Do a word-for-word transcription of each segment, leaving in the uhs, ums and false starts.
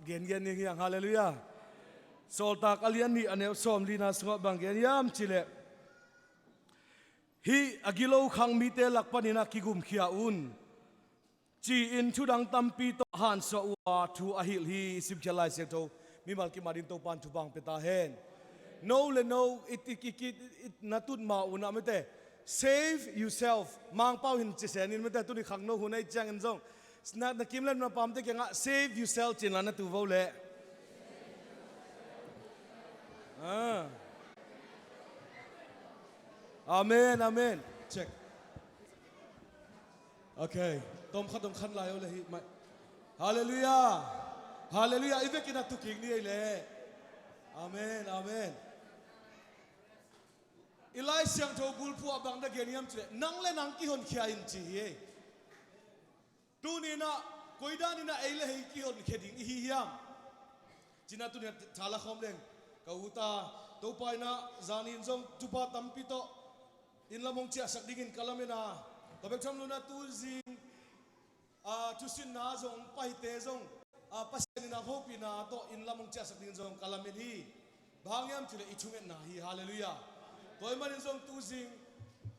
Gengen ding hiang, halleluiah. Sawltak a lian nih a neu sawm lina sungah bang gen hiam cih leh, hih a gilo khang mite lak panin a kigumkhia un, ci-in thudang tampi tawh hansuah uh a thu a hilh hi. I simkhiat Lai Siangtho mimal kim adingin Topa'n thupha hong pia ta hen. No le no, i, i, i, i, na tut ma un ah mite, save yourself. Mangpau hin ci sen in mite, tuni khangno hun ahih ciangin zong na, na kim le na pamte kiangah save yourself ci-in la na tu vo leh. Ah. Amen, amen. Check. Ok. Tawm khat hong khan lai o le hi mai. Halleluiah. Halleluiah. I vekin a tu kik ni ei leh. Amen, amen. I Lai Siangtho bulphuh ah bang na gen hiam cih leh, nang le nang kihonkhia in ci hi ei. Tuni-in ah, koi danin ah ei le ei kihonkhia ding i hi hiam? Ci-in ah tuni-in ah tha la khawm leng ka ut a, Topa in ah zanin zong thupha tampi tawh inn lam hong ciahsak dingin ka lamen a, tua bek tham loin ah tu zing, a, thusinna zong hong paite zong, a, Pasian in a hopihna tawh inn lam hong ciahsak dingin zong ka lamen hi. Bang hang hiam cih leh i thungetna hi, halleluiah. Tua ahih manin zong tu zing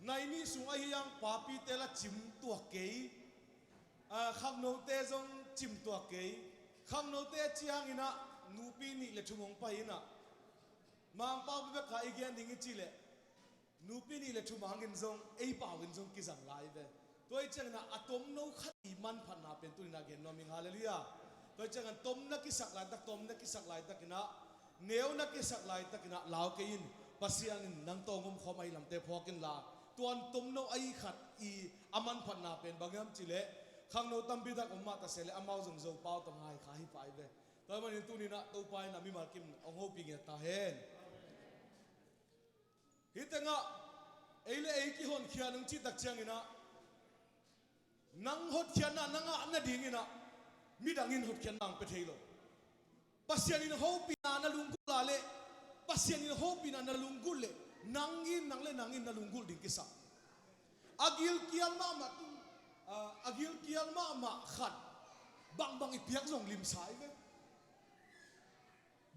nai nih sung ahih hang papite la cim tuak kei. A, khangnote zong cim tuak kei. Khangnote a cih hangin ah nupi nih le thum hong pai in ah, Mangpau bek a i gen ding i cih leh, nupi nih le thum hangin zong ei pau in zong kizang lai ve. Tua ahih ciangin ah a tomno khat i manphatna pen tuni-in ah gen nuam ing, halleluiah. Tua ahih ciangin tom na kisak laitak, tom na kisak laitakin ah, neu na kisak laitakin ah lau kei in, Pasian in nang tawh hong omkhawm ahih lamte phawk inla. Tua tomno ahih khat i a manphatna pen bang hiam cih leh, khangno tampi tak om mah ta se leh amau zong Zopau tawh ngai kha hi pah hi ve. Tua ahih manin tuni-in ah Topa in ah mimal kim hong hopih ngiat ta hen. Hih tengah ei le ei kihonkhia nung cih tak ciangin ah, nang hotkhiatna na ngah nadingin ah midang in hotkhiatna hong pia thei lo. Pasian in hopihna na lunggulh a leh, Pasian in hopihna na lunggulh leh, nang in, nang le nang in na lunggulh ding kisam. A gilkial mahmah tung, a, a gilkial mahmah khat bangbang i piak zong limsa hi ve.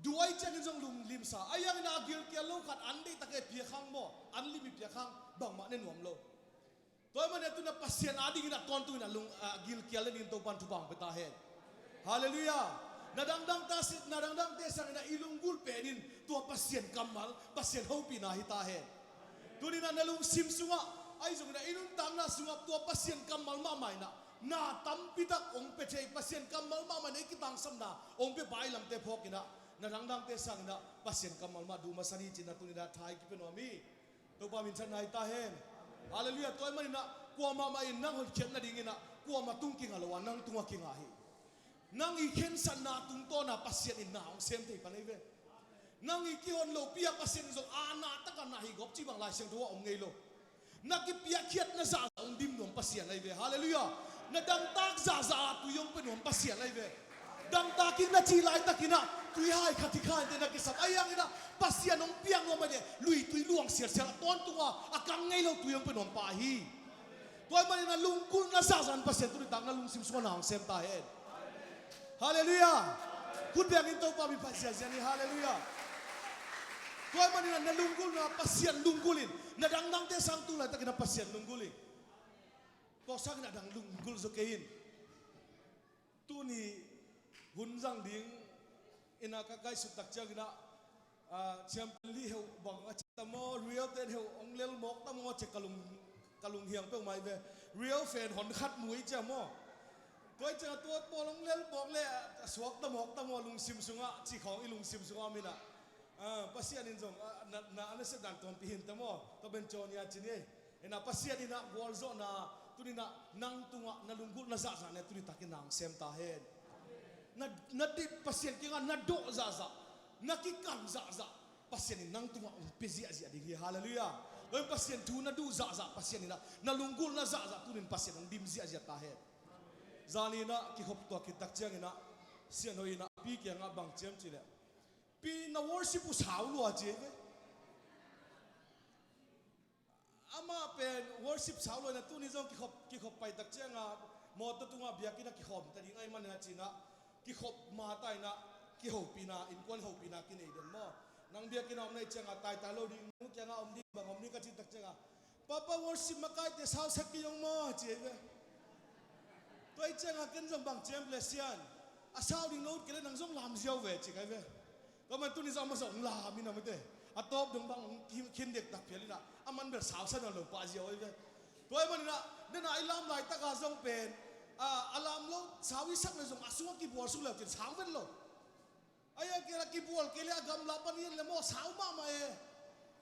Duh ahih ciangin zong lung limsa. Ahih hangin a gilkial lo khat an deihtak i piak hang maw, an lim i piak hang bangmah ne nuam lo. Tua ahih manin ah tu-in ah Pasian adingin ah tawntungin ah lung, a gilkial le dingin Topa'n thupha hong pia ta hen. Halleluiah. Na dangdangte sangin ah i lunggulh pen in tua Pasian kammal, Pasian hopihna hi ta hen. Tuni-in ah na lungsim sungah, ahi zongin ah i nuntakna sungah tua Pasian kammal mahmah in ah na tampi tak hong pia thei, Pasian kammal mahmah in ah i kitangsapna hong pia pai lamte phawk in ah, na dangdangte sangin ah Pasian kammal mah duh masa ni ci-in ah tuni-in ah tha i kipia nuam hi. Topa minthanna hi ta hen. Halleluiah. Tua ahih manin ah kuamah mah in nang hotkhiat nadingin ah kuamah tung kingah lo a, nang tungah kingah hi. Nang i khensatna tungtawn ah Pasian in na hong sem thei pan ahi ve. Nang i kihon lopi ah Pasian in zong aana takah na hi gawp cih bang Lai Siangtho ah om ngei lo. Na kipiakkhiatna zahzah hong dim nuam Pasian ahi ve. Halleluiah. Na dangtak zahzah ah tui hong pia nuam Pasian ahi ve. Dangtak in na cih laitakin ah tui hai khat hi kha inteh na kisam. Ahih hangin ah Pasian hong piak nuam ahih leh luitui luang sialsial a, tawntung a, a kang ngei lo tui hong pia nuam pa hi. Tua ahih manin ah lunggulhna zahzah in Pasian tuni tak na lungsim sungah na hong sem ta hen. Halleluiah. Khut bengin Topa min phat ziahziah ni. Halleluiah. Tua ahih manin ah na lunggulhna Pasian lunggulh in. Na dangdangte sang tu laitakin ah Pasian lunggulh in. Tua sangin a dang lunggulh zaw kei in. Tuni hun zang ding in ah ka ngaihsut tak ciangin ah, ah, Champion League heuh bang a ci ta maw, Real ten heuh hong lel mawk ta maw ci ka lung, ka lunghiang peuhmah hi ve. Real fan hon khat mu hi cia maw. Tua hi ciangah tua pawl hong lel mawk le a suak ta mawk ta maw lungsim sungah ci khawng i lungsim sungah om in ah. Ah, Pasian in zong, ah, na, na, a nasep dan tawmpi hi inteh maw. Tua pen caw ni a ci ni. Hi in ah Pasian in ah gualzawhna, tuni in ah nang tungah na lunggulhna zahzah in ah tuni takin na hong sem ta hen. Na, na dip Pasian kiangah na dawh zahzah, na kikan zahzah, Pasian in nang tungah hong pia ziahziah ding hi. Halleluiah. Tua in Pasian thu na duh zahzah, Pasian in ah na lunggulhna zahzah tuni in Pasian hong dim ziahziah ta hen. Zani in ah kikhop tuak khit tak ciangin ah Sian Hoih in ah pi kiangah bang ci hiam cih leh, pi, na worship uh sau lua ci hi ve. Amah pen worship sau lua in ah tuni zong kikhop, kikhop pai tak ciangah mawtaw tungah biakinn ah kikhawm ta ding ahih manin ah ci in ah kikhop ma ta inah, kihopihna, innkuan hopihna kinei den maw. Nang biakinn ah om na hih ciangah taitai lo ding, nu kiangah om ding, bang om ding ka cih tak ciangah, "Papa, worship makaite sausak kei ung maw," ci ahi ve. Tua hih ciangah ken zong bang ci hiam cih leh, "Sian, a sau ding lo ut kei leh nang zong lam ziau ve," ci ka hi ve. Tua man tuni zong amah zong lam in a mite, a tawp dong bang hong khin, khin dektak phial inah, aman bel sau sa nawn lo pah ziau ahi ve. Tua ahih maninah, dena i lam laitakah zong pen, a, a lam lo sau i sak le zong a sungah kibual suk le cin sau vet lo. Ahi a kei la kibual kei le a gamla pan i en le maw sau mahmah e.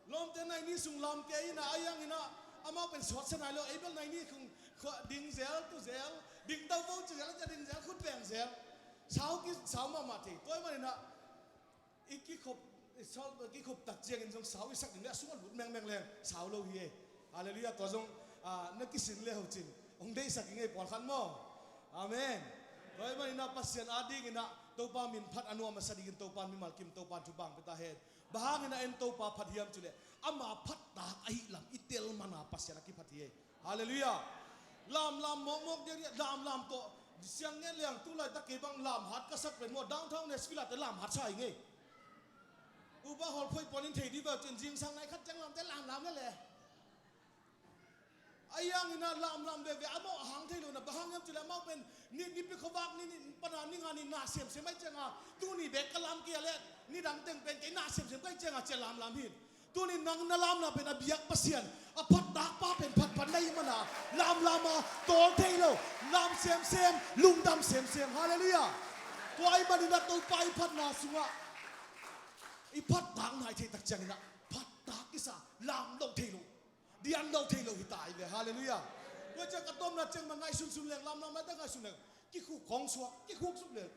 Lawmte nai ni sung lam kei inah, ahi hanginah amau pen sawt sa nai lo, ei bel nai ni khung, khua, ding zel, tu zel, ding tau vo ci zel, a ding zel, khut beng zel. Sau ki, sau mahmah thei. Tua ahih maninah, i kikhop, i sau, i kikhop tak ciangin zong sau i sak ding le a sungah lut mengmeng leng sau lo hi e. Halleluiah. Tua zong, ah, na kisin le ho cin hong deihsak i ngei pawlkhat maw. Amen. Tua ahih maninah Pasian adinginah Topa min phat a nuam a sa dingin Topa mimal kim Topa thupha pia ta hen. Bang hanginah en Topa phat hiam cih leh ama phattak ahih lam i tel mana Pasian a kiphat hi e. Halleluiah. Lamlam mawkmawk diakdiak, lamlam tawh siang ngen liang, tu laitak kei bang lamhat ka sak pen maw, downtown Nashville ah te lamhat sa hi ngei. Upa hawlphoih puan in thei dih veu cin zingsang nai khat ciang lamte lamlam le le. Ahi hanginah lamlam veve amau a hang thei lo na, bang hang hiam cih leh amau pen ni, nipi khuavak ni, ni pana ni nga ni na semsem ahih cianga, tuni bek ka lam kei a leh nidang teng pen kei na semsem ka hih cianga cia lamlam hi. Tuni nang na lamna pen a biak Pasian, a phattak pa pen phatphat na hih mana, lamlam a tawl thei lo, lam semsem, lungdam semsem. Halleluiah. Tua ahih maninah Topa i phatna sungah i phattak nai thei tak cianginah phattak kisa, lam lo thei lo, dian lo thei lo hi ta hi ve. Halleluiah. Tua ciang ka tawpna ciang mah ngaihsunsun leng, lamlam laitak ngaihsun leng, kikhuk khawng suak, kikhuk suk leng.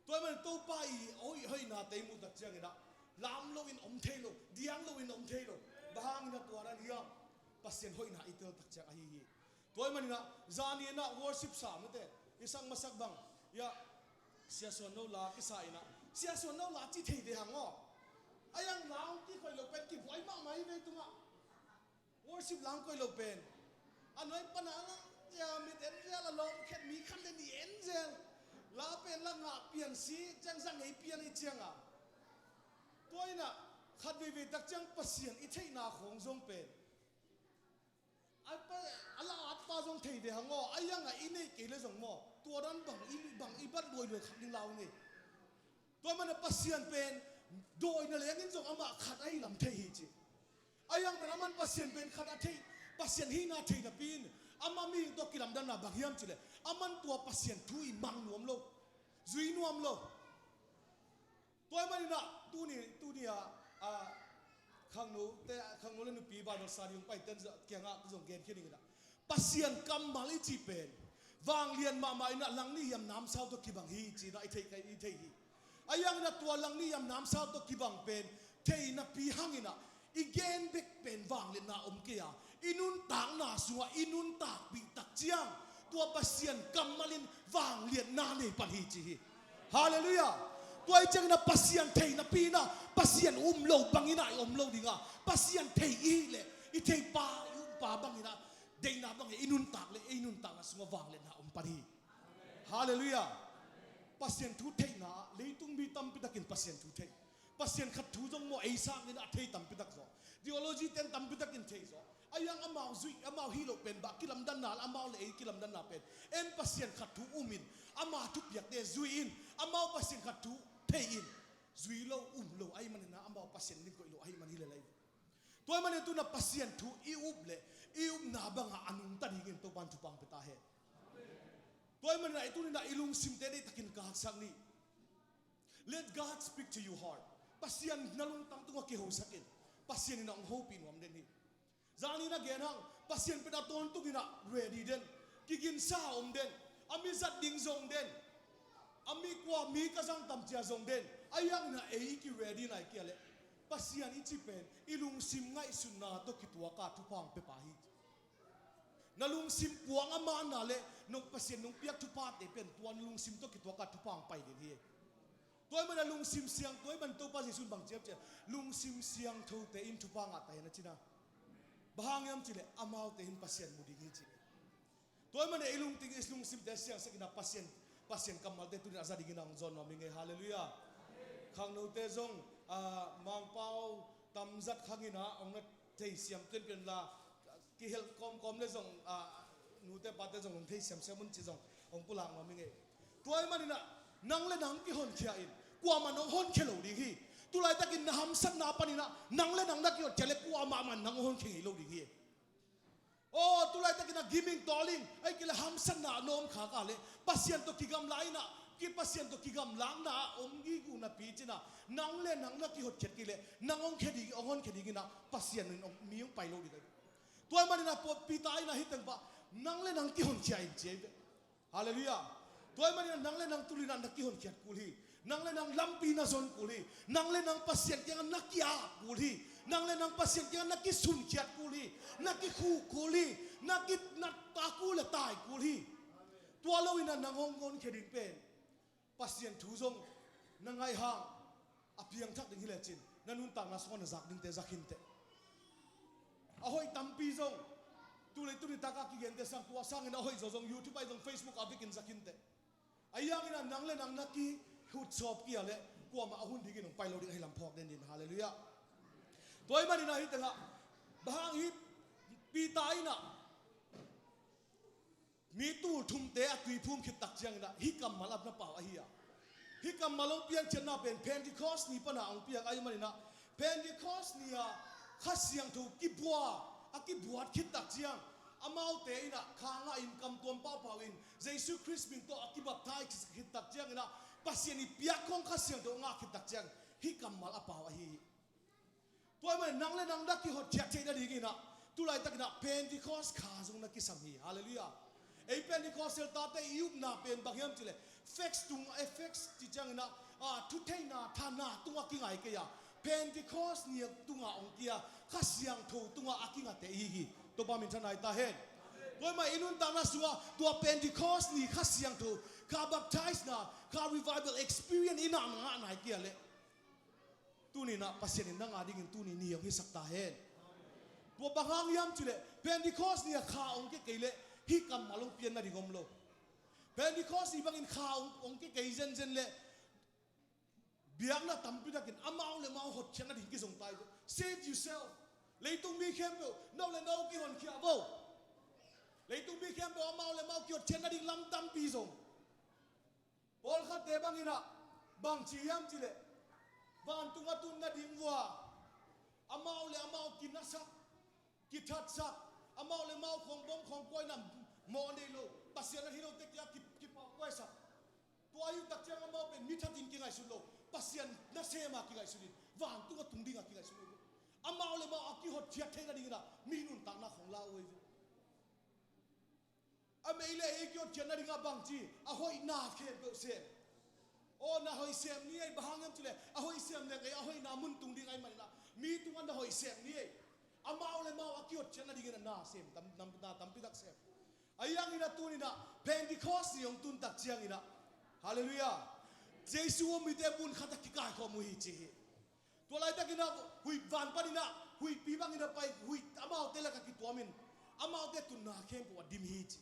Tua ahih manin Topa i hoih, hoihnate i muh tak cianginah lam loin om thei lo, diang loin om thei lo. Bang hanginah tua dan hiam? Pasian hoihna i tel tak ciang ahi hi. Tua ahih maninah zaninah worship sa mite i sak masak bang, ia, Sia Suan No la kisa inah, Sia Suan No la ci thei ve hang aw. Ahi hang la hong kikoih lo pen kibuai mahmah hi ve tungah. Worship la hong koih lo pen a nuai pana a lang zel, mit en zel, a lawm khet mi khat le nih en zel. La pen la ngah pian si ciang zang ei pian ei cianga. Tua inah khat veivei tak ciang Pasian i theihna khawng zong pen a pa, a la at pa zong thei ve hang aw, ahi hangah i neih kei le zong maw, tua dan bang i, bang i bat luailuai khat ding lau ngei. Tua mana Pasian pen dawina lengin zong amah khat ahi lam thei hi ci. Ahi hang pen aman Pasian pen khat a thei, Pasian hihna thei napi in ama mihing tawh kilamdanna bang hiam cih leh, aman tua Pasian thu i mang nuam lo, zui nuam lo. Tua ahih maninah tuni, tuni a, a, khangno te, khangno le nupi Bible study hong paiten kiangah zong genkhia dinginah, Pasian kammal i cih pen vanglian mahmah inah langnih hiam namsau tawh kibang hi ci inah i theih, i theih hi. Ahi hanginah tua langnih hiam namsau tawh kibang pen thei napi hanginah i gen bek pen vangliatna om kei a, i nuntakna sungah i nuntakpih tak ciang tua Pasian kammal in vangliatna nei pan hi ci hi. Halleluiah. Tua ahih cianginah Pasian thei napi inah Pasian um lo banginah i om lo dinga, Pasian thei i hih leh i theipa, i umpa banginah deihna bangin i nuntak leh ei nuntakna sungah vangliatna om pan hi. Halleluiah. Pasian thu theihna ah leitung mi tampitakin Pasian thu thei. Pasian khat thu zong maw ei sangin a thei tampitak zaw. Theology ten tampitakin thei zaw. Ahi hang amau zuih, amau hih loh pen bang kilamdanna, amau le ei kilamdanna pen, en Pasian khat thu umin, ama thupiakte zui-in, amau Pasian khat thu thei-in, zui lo, um lo ahih maninah amau Pasian ding koih lo ahih man hi lel ahi. Tua ahih manin tuna Pasian thu i up leh i upna bangah a nungta dingin Topan thupha hong pia ta hen. Tua ahih maninah i tuninah i lungsimte deihtakin ka haksak ni. Let God speak to your heart. Pasian na lungtang tungah kihosak in. Pasian inah hong hopih nuam den hi. Zanin a gen hang, Pasian pen a tawntunginah ready den, kiginsa om den, a mi zat ding zong den, a mi kua mi ka zang tam cia zong den. Ahi hanginah ei i ki-ready nai kei a leh Pasian i cih pen i lungsim ngaihsutna tawh kituaka thupha hong pia pa hi. Na lungsim puang a mahna le nong Pasian nong piak thuphate pen tua na lungsim tawh kituaka thupha hong pai den hi. Tua ahih manin a lungsim siang, tua ahih manin Topa Jesuh in bang ci hiam cih leh, lungsim siangthote in thupha ngah ta hen a ci na. Bang hang hiam cih leh amaute in Pasian mu ding hi ci. Tua ahih manin ei lungting, ei lungsimte siangsakin a Pasian Pasian kammalte tunin a za dingin a hong zawn nuam hi ngei. Halleluiah. Khangnote zong, ah, Mangpau tamzat khangin ah hong na theisiam pianpian la, kihelh kawmkawm le zong, ah, nute pate zong hong theisiamsiam un ci zong hong pulak nuam hi ngei. Tua ahih manin ah nang le nang kihonkhia in, kuamah nong honkhia lo ding hi. Tulaitakin na hamsatna panin ah nang le nang na kihonkhia le kuamah mah nang honkhia ngei lo ding hi. Aw, tulaitakin a giming tawling, ahih kei leh hamsatna a na om khak a leh Pasian tawh kigamla in ah, ki Pasian tawh kigamlakna a om gige napi cin ah, nang le nang na kihotkhiat kei leh nang hong khia ding, hong honkhia dingin ah Pasian in hong, mi hong pai lo ding hi. Tua ahih manin ah Peter in ah hih teng pah, nang le nang kihonkhia in ci hi ve. Halleluiah. Tua ahih manin ah nang le nang tuni in ah na kihonkhiat kul hi. Nang le nang lampi na zon kul hi. Nang le nang Pasian kiangah na ki-ap kul hi. Nang le nang Pasian kiangah na kisunkhiat kul hi. Na kikhuh kul hi. Na ki, na ta kul le tai kul hi. Tua lo in ah nang hong honkhia ding pen Pasian thu zong na ngaih hang a piangthak ding hi lecin, na nuntakna sungah na zak dingte zak hi inteh. A hoih tampi zong, tu le tuni tak a kigente sang, tua sangin a hoih zaw zong YouTube ah zong, Facebook ah vekin zak hi inteh. Ahi hangin ah nang le nang na kihutsawp kei a leh kuamah a hun dingin hong pai lo ding ahi lam phawk den ding. Halleluiah. Tua ahih manin ah hih teng ah, bang hang hiam, Peter in ah mi tul thumte a tui phum khit tak ciangin ah hih kammal a na pau ahi a. Hih kammal hong piankhiatna pen Pentecost ni pan a hong piang ahih manin ah, Pentecost ni a Kha Siangtho kibua, a kibuat khit tak ciang, amaute in ah kha ngah in, kam tuam paupau in, Jesu Khrist min tawh a kibaptize khit tak ciangin ah, Pasian i piak khong Kha Siangtho a ngah khit tak ciang, hih kammal a pau ahi hi. Tua ahih manin nang le nang na kihotkhiat theih nadingin ah, tu laitakin ah Pentecost kha zong na kisam hi. Halleluiah. Ei Pentecostal tate i upna pen bang hiam cih leh, facts tung, eh, facts cih ciangin ah, ah, thutheihna, thana tungah kingai kei a, Pentecost ni tungah hong kia, Kha Siangtho tungah a kingate i hi hi. Topa min thanai ta hen. Tua ahih manin i nuntakna sungah tua Pentecost ni Kha Siangtho, kha baptize na, kha revival experience i na ngah nai kei a leh, tuni in ah Pasian in nang a dingin tuni ni hong hisak ta hen. Tua bang hang hiam cih leh, Pentecost ni a kha hong kia kei leh hih kammal hong pian nading om lo. Pentecost ni bangin kha hong, hong kia kei zenzen leh biakna tampi takin amau le amau hotkhiat nading kizong ta hi. Save yourself. Leitung mi khempeuh, no le no kihonkhia vo. Leitung mi khempeuh amau le amau kihotkhiat nading lam tampi zong. Pawlkhatte bangin ah, bangci hiam cih leh, vantung a tun nading vua, amau le amau kinasak, kithatsak, amau le amau khong bawng khong kuai na mawh nei lo, Pasian a hi lote kia ki, kipahkuaisak. Tua ahih tak ciang amau pen mi that in kingaihsun lo, Pasian nasem a kingaihsun in, vantung a tung ding a kingaihsun lo. Amau le amau a kihotkhiat theih nadingin ah mi nuntakna khong la uh hi ve. A mei le ei kihotkhiat nading a bangci, a hoihna khempeuh sem. Aw, na hoih sem ni ei, bang hang hiam cih leh a hoih sem leng ei a hoihna mun tung ding ahih manin ah, mi tungah na hoih sem ni ei. Amau le amau a kihotkhiat nadingin ah na sem, tam, tam, na tampi tak sem. Ahi hangin ah tuni in ah Pentecost ni hong tun tak ciangin ah, halleluiah, Jesu a mite mun khat ah kikaikhawm uh hi ci hi. Tua laitakin ah huih, van panin ah huihpi bangin a pai, huih amaute lakah kituamin, amaute tunna khempeuh a dim hi ci.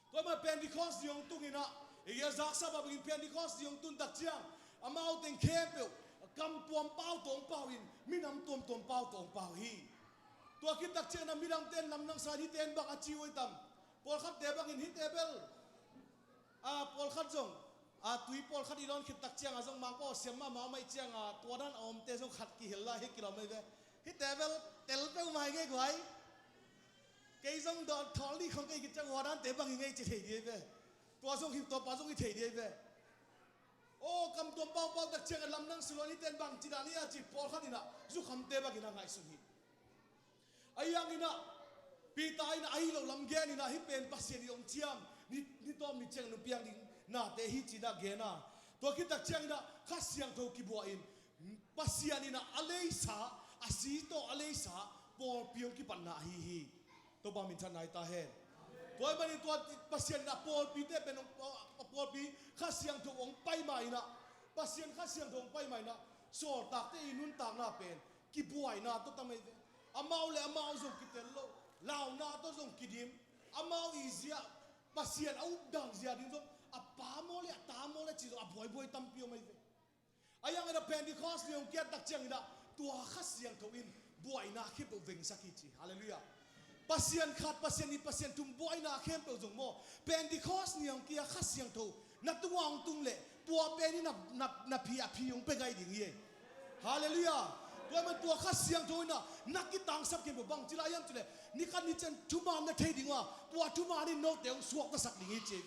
Tua ahih manin Pentecost ni hong tungin ah, ei a zaksa bangin Pentecost ni hong tun tak ciang, amaute khempeuh kam tuam pau tawh hong pau in, minam tuamtuam pau tawh hong pau hi. Tua khit tak ciangin ah midangte in lamdang sa in, hihte in bang a ci uh hi tam? Pawlkhatte bangin hihte bel, a, pawlkhat zong, a, tui pawlkhat i lawn khit tak ciang a zong, Mangpau siam mahmah om ahih ciang a, tua dan a omte zong khat kihel lai hi kilawm hi ve. Hihte bel tel peuhmah hi ngei guai. Kei zong dawn thawl dih khong kei khit ciang ua dante bang hi ngei ci thei dih hi ve. Tua zong hi, tua pa zong hi thei dih hi ve. Aw, kam tuam paupau tak ciang a lamdang sa lo in, hihte in bang ci dan hi a ci, pawlkhat in ah zukhamte bangin a ngaihsun hi. Ahi hangin ah, Peter in ah ahi lo lam gen in ah, hih pen Pasian in hong ciam, ni, ni tawm ni ciang hong piang ding nate hi ci-in ah gen a. Tua khit tak ciangin ah Kha Siangtho kibua in, Pasian in ah a leisa, a si tawh a leisa pawlpi hong kipatna ahi hi. Topa min thanai ta hen. Tua ahih manin tua Pasian in ah pawlpite pen hong, a pawlpi Kha Siangtho hong pai ma in ah, Pasian Kha Siangtho hong pai ma in ah, sawltakte i nuntakna pen kibuaina tawh tam hi ve. Amau le amau zong kitel lo, launa tawh zong kidim, amau i zia, Pasian a updan zia ding zong a ta maw le, ta maw le ci zong a buaibuai tampi om ahi ve. A yang in a Pentecost ni hong kiat tak ciangin a tua Kha Siangtho in buaina khempeuh vengsak hi ci. Halleluiah. Pasian khat, Pasian nih, Pasian thum buaina khempeuh zong maw, Pentecost ni hong kia Kha Siangtho na tungah hong tung leh tua pen in na, na, na phi a phi hong pia gai ding hi. Halleluiah. Tua man tua Kha Siangtho in a na kitangsap khempeuh bang ci lai hiam ci leh, ni khat ni ciang thuman na thei ding uh a, tua thuman in note hong suaktasak ding hi ci.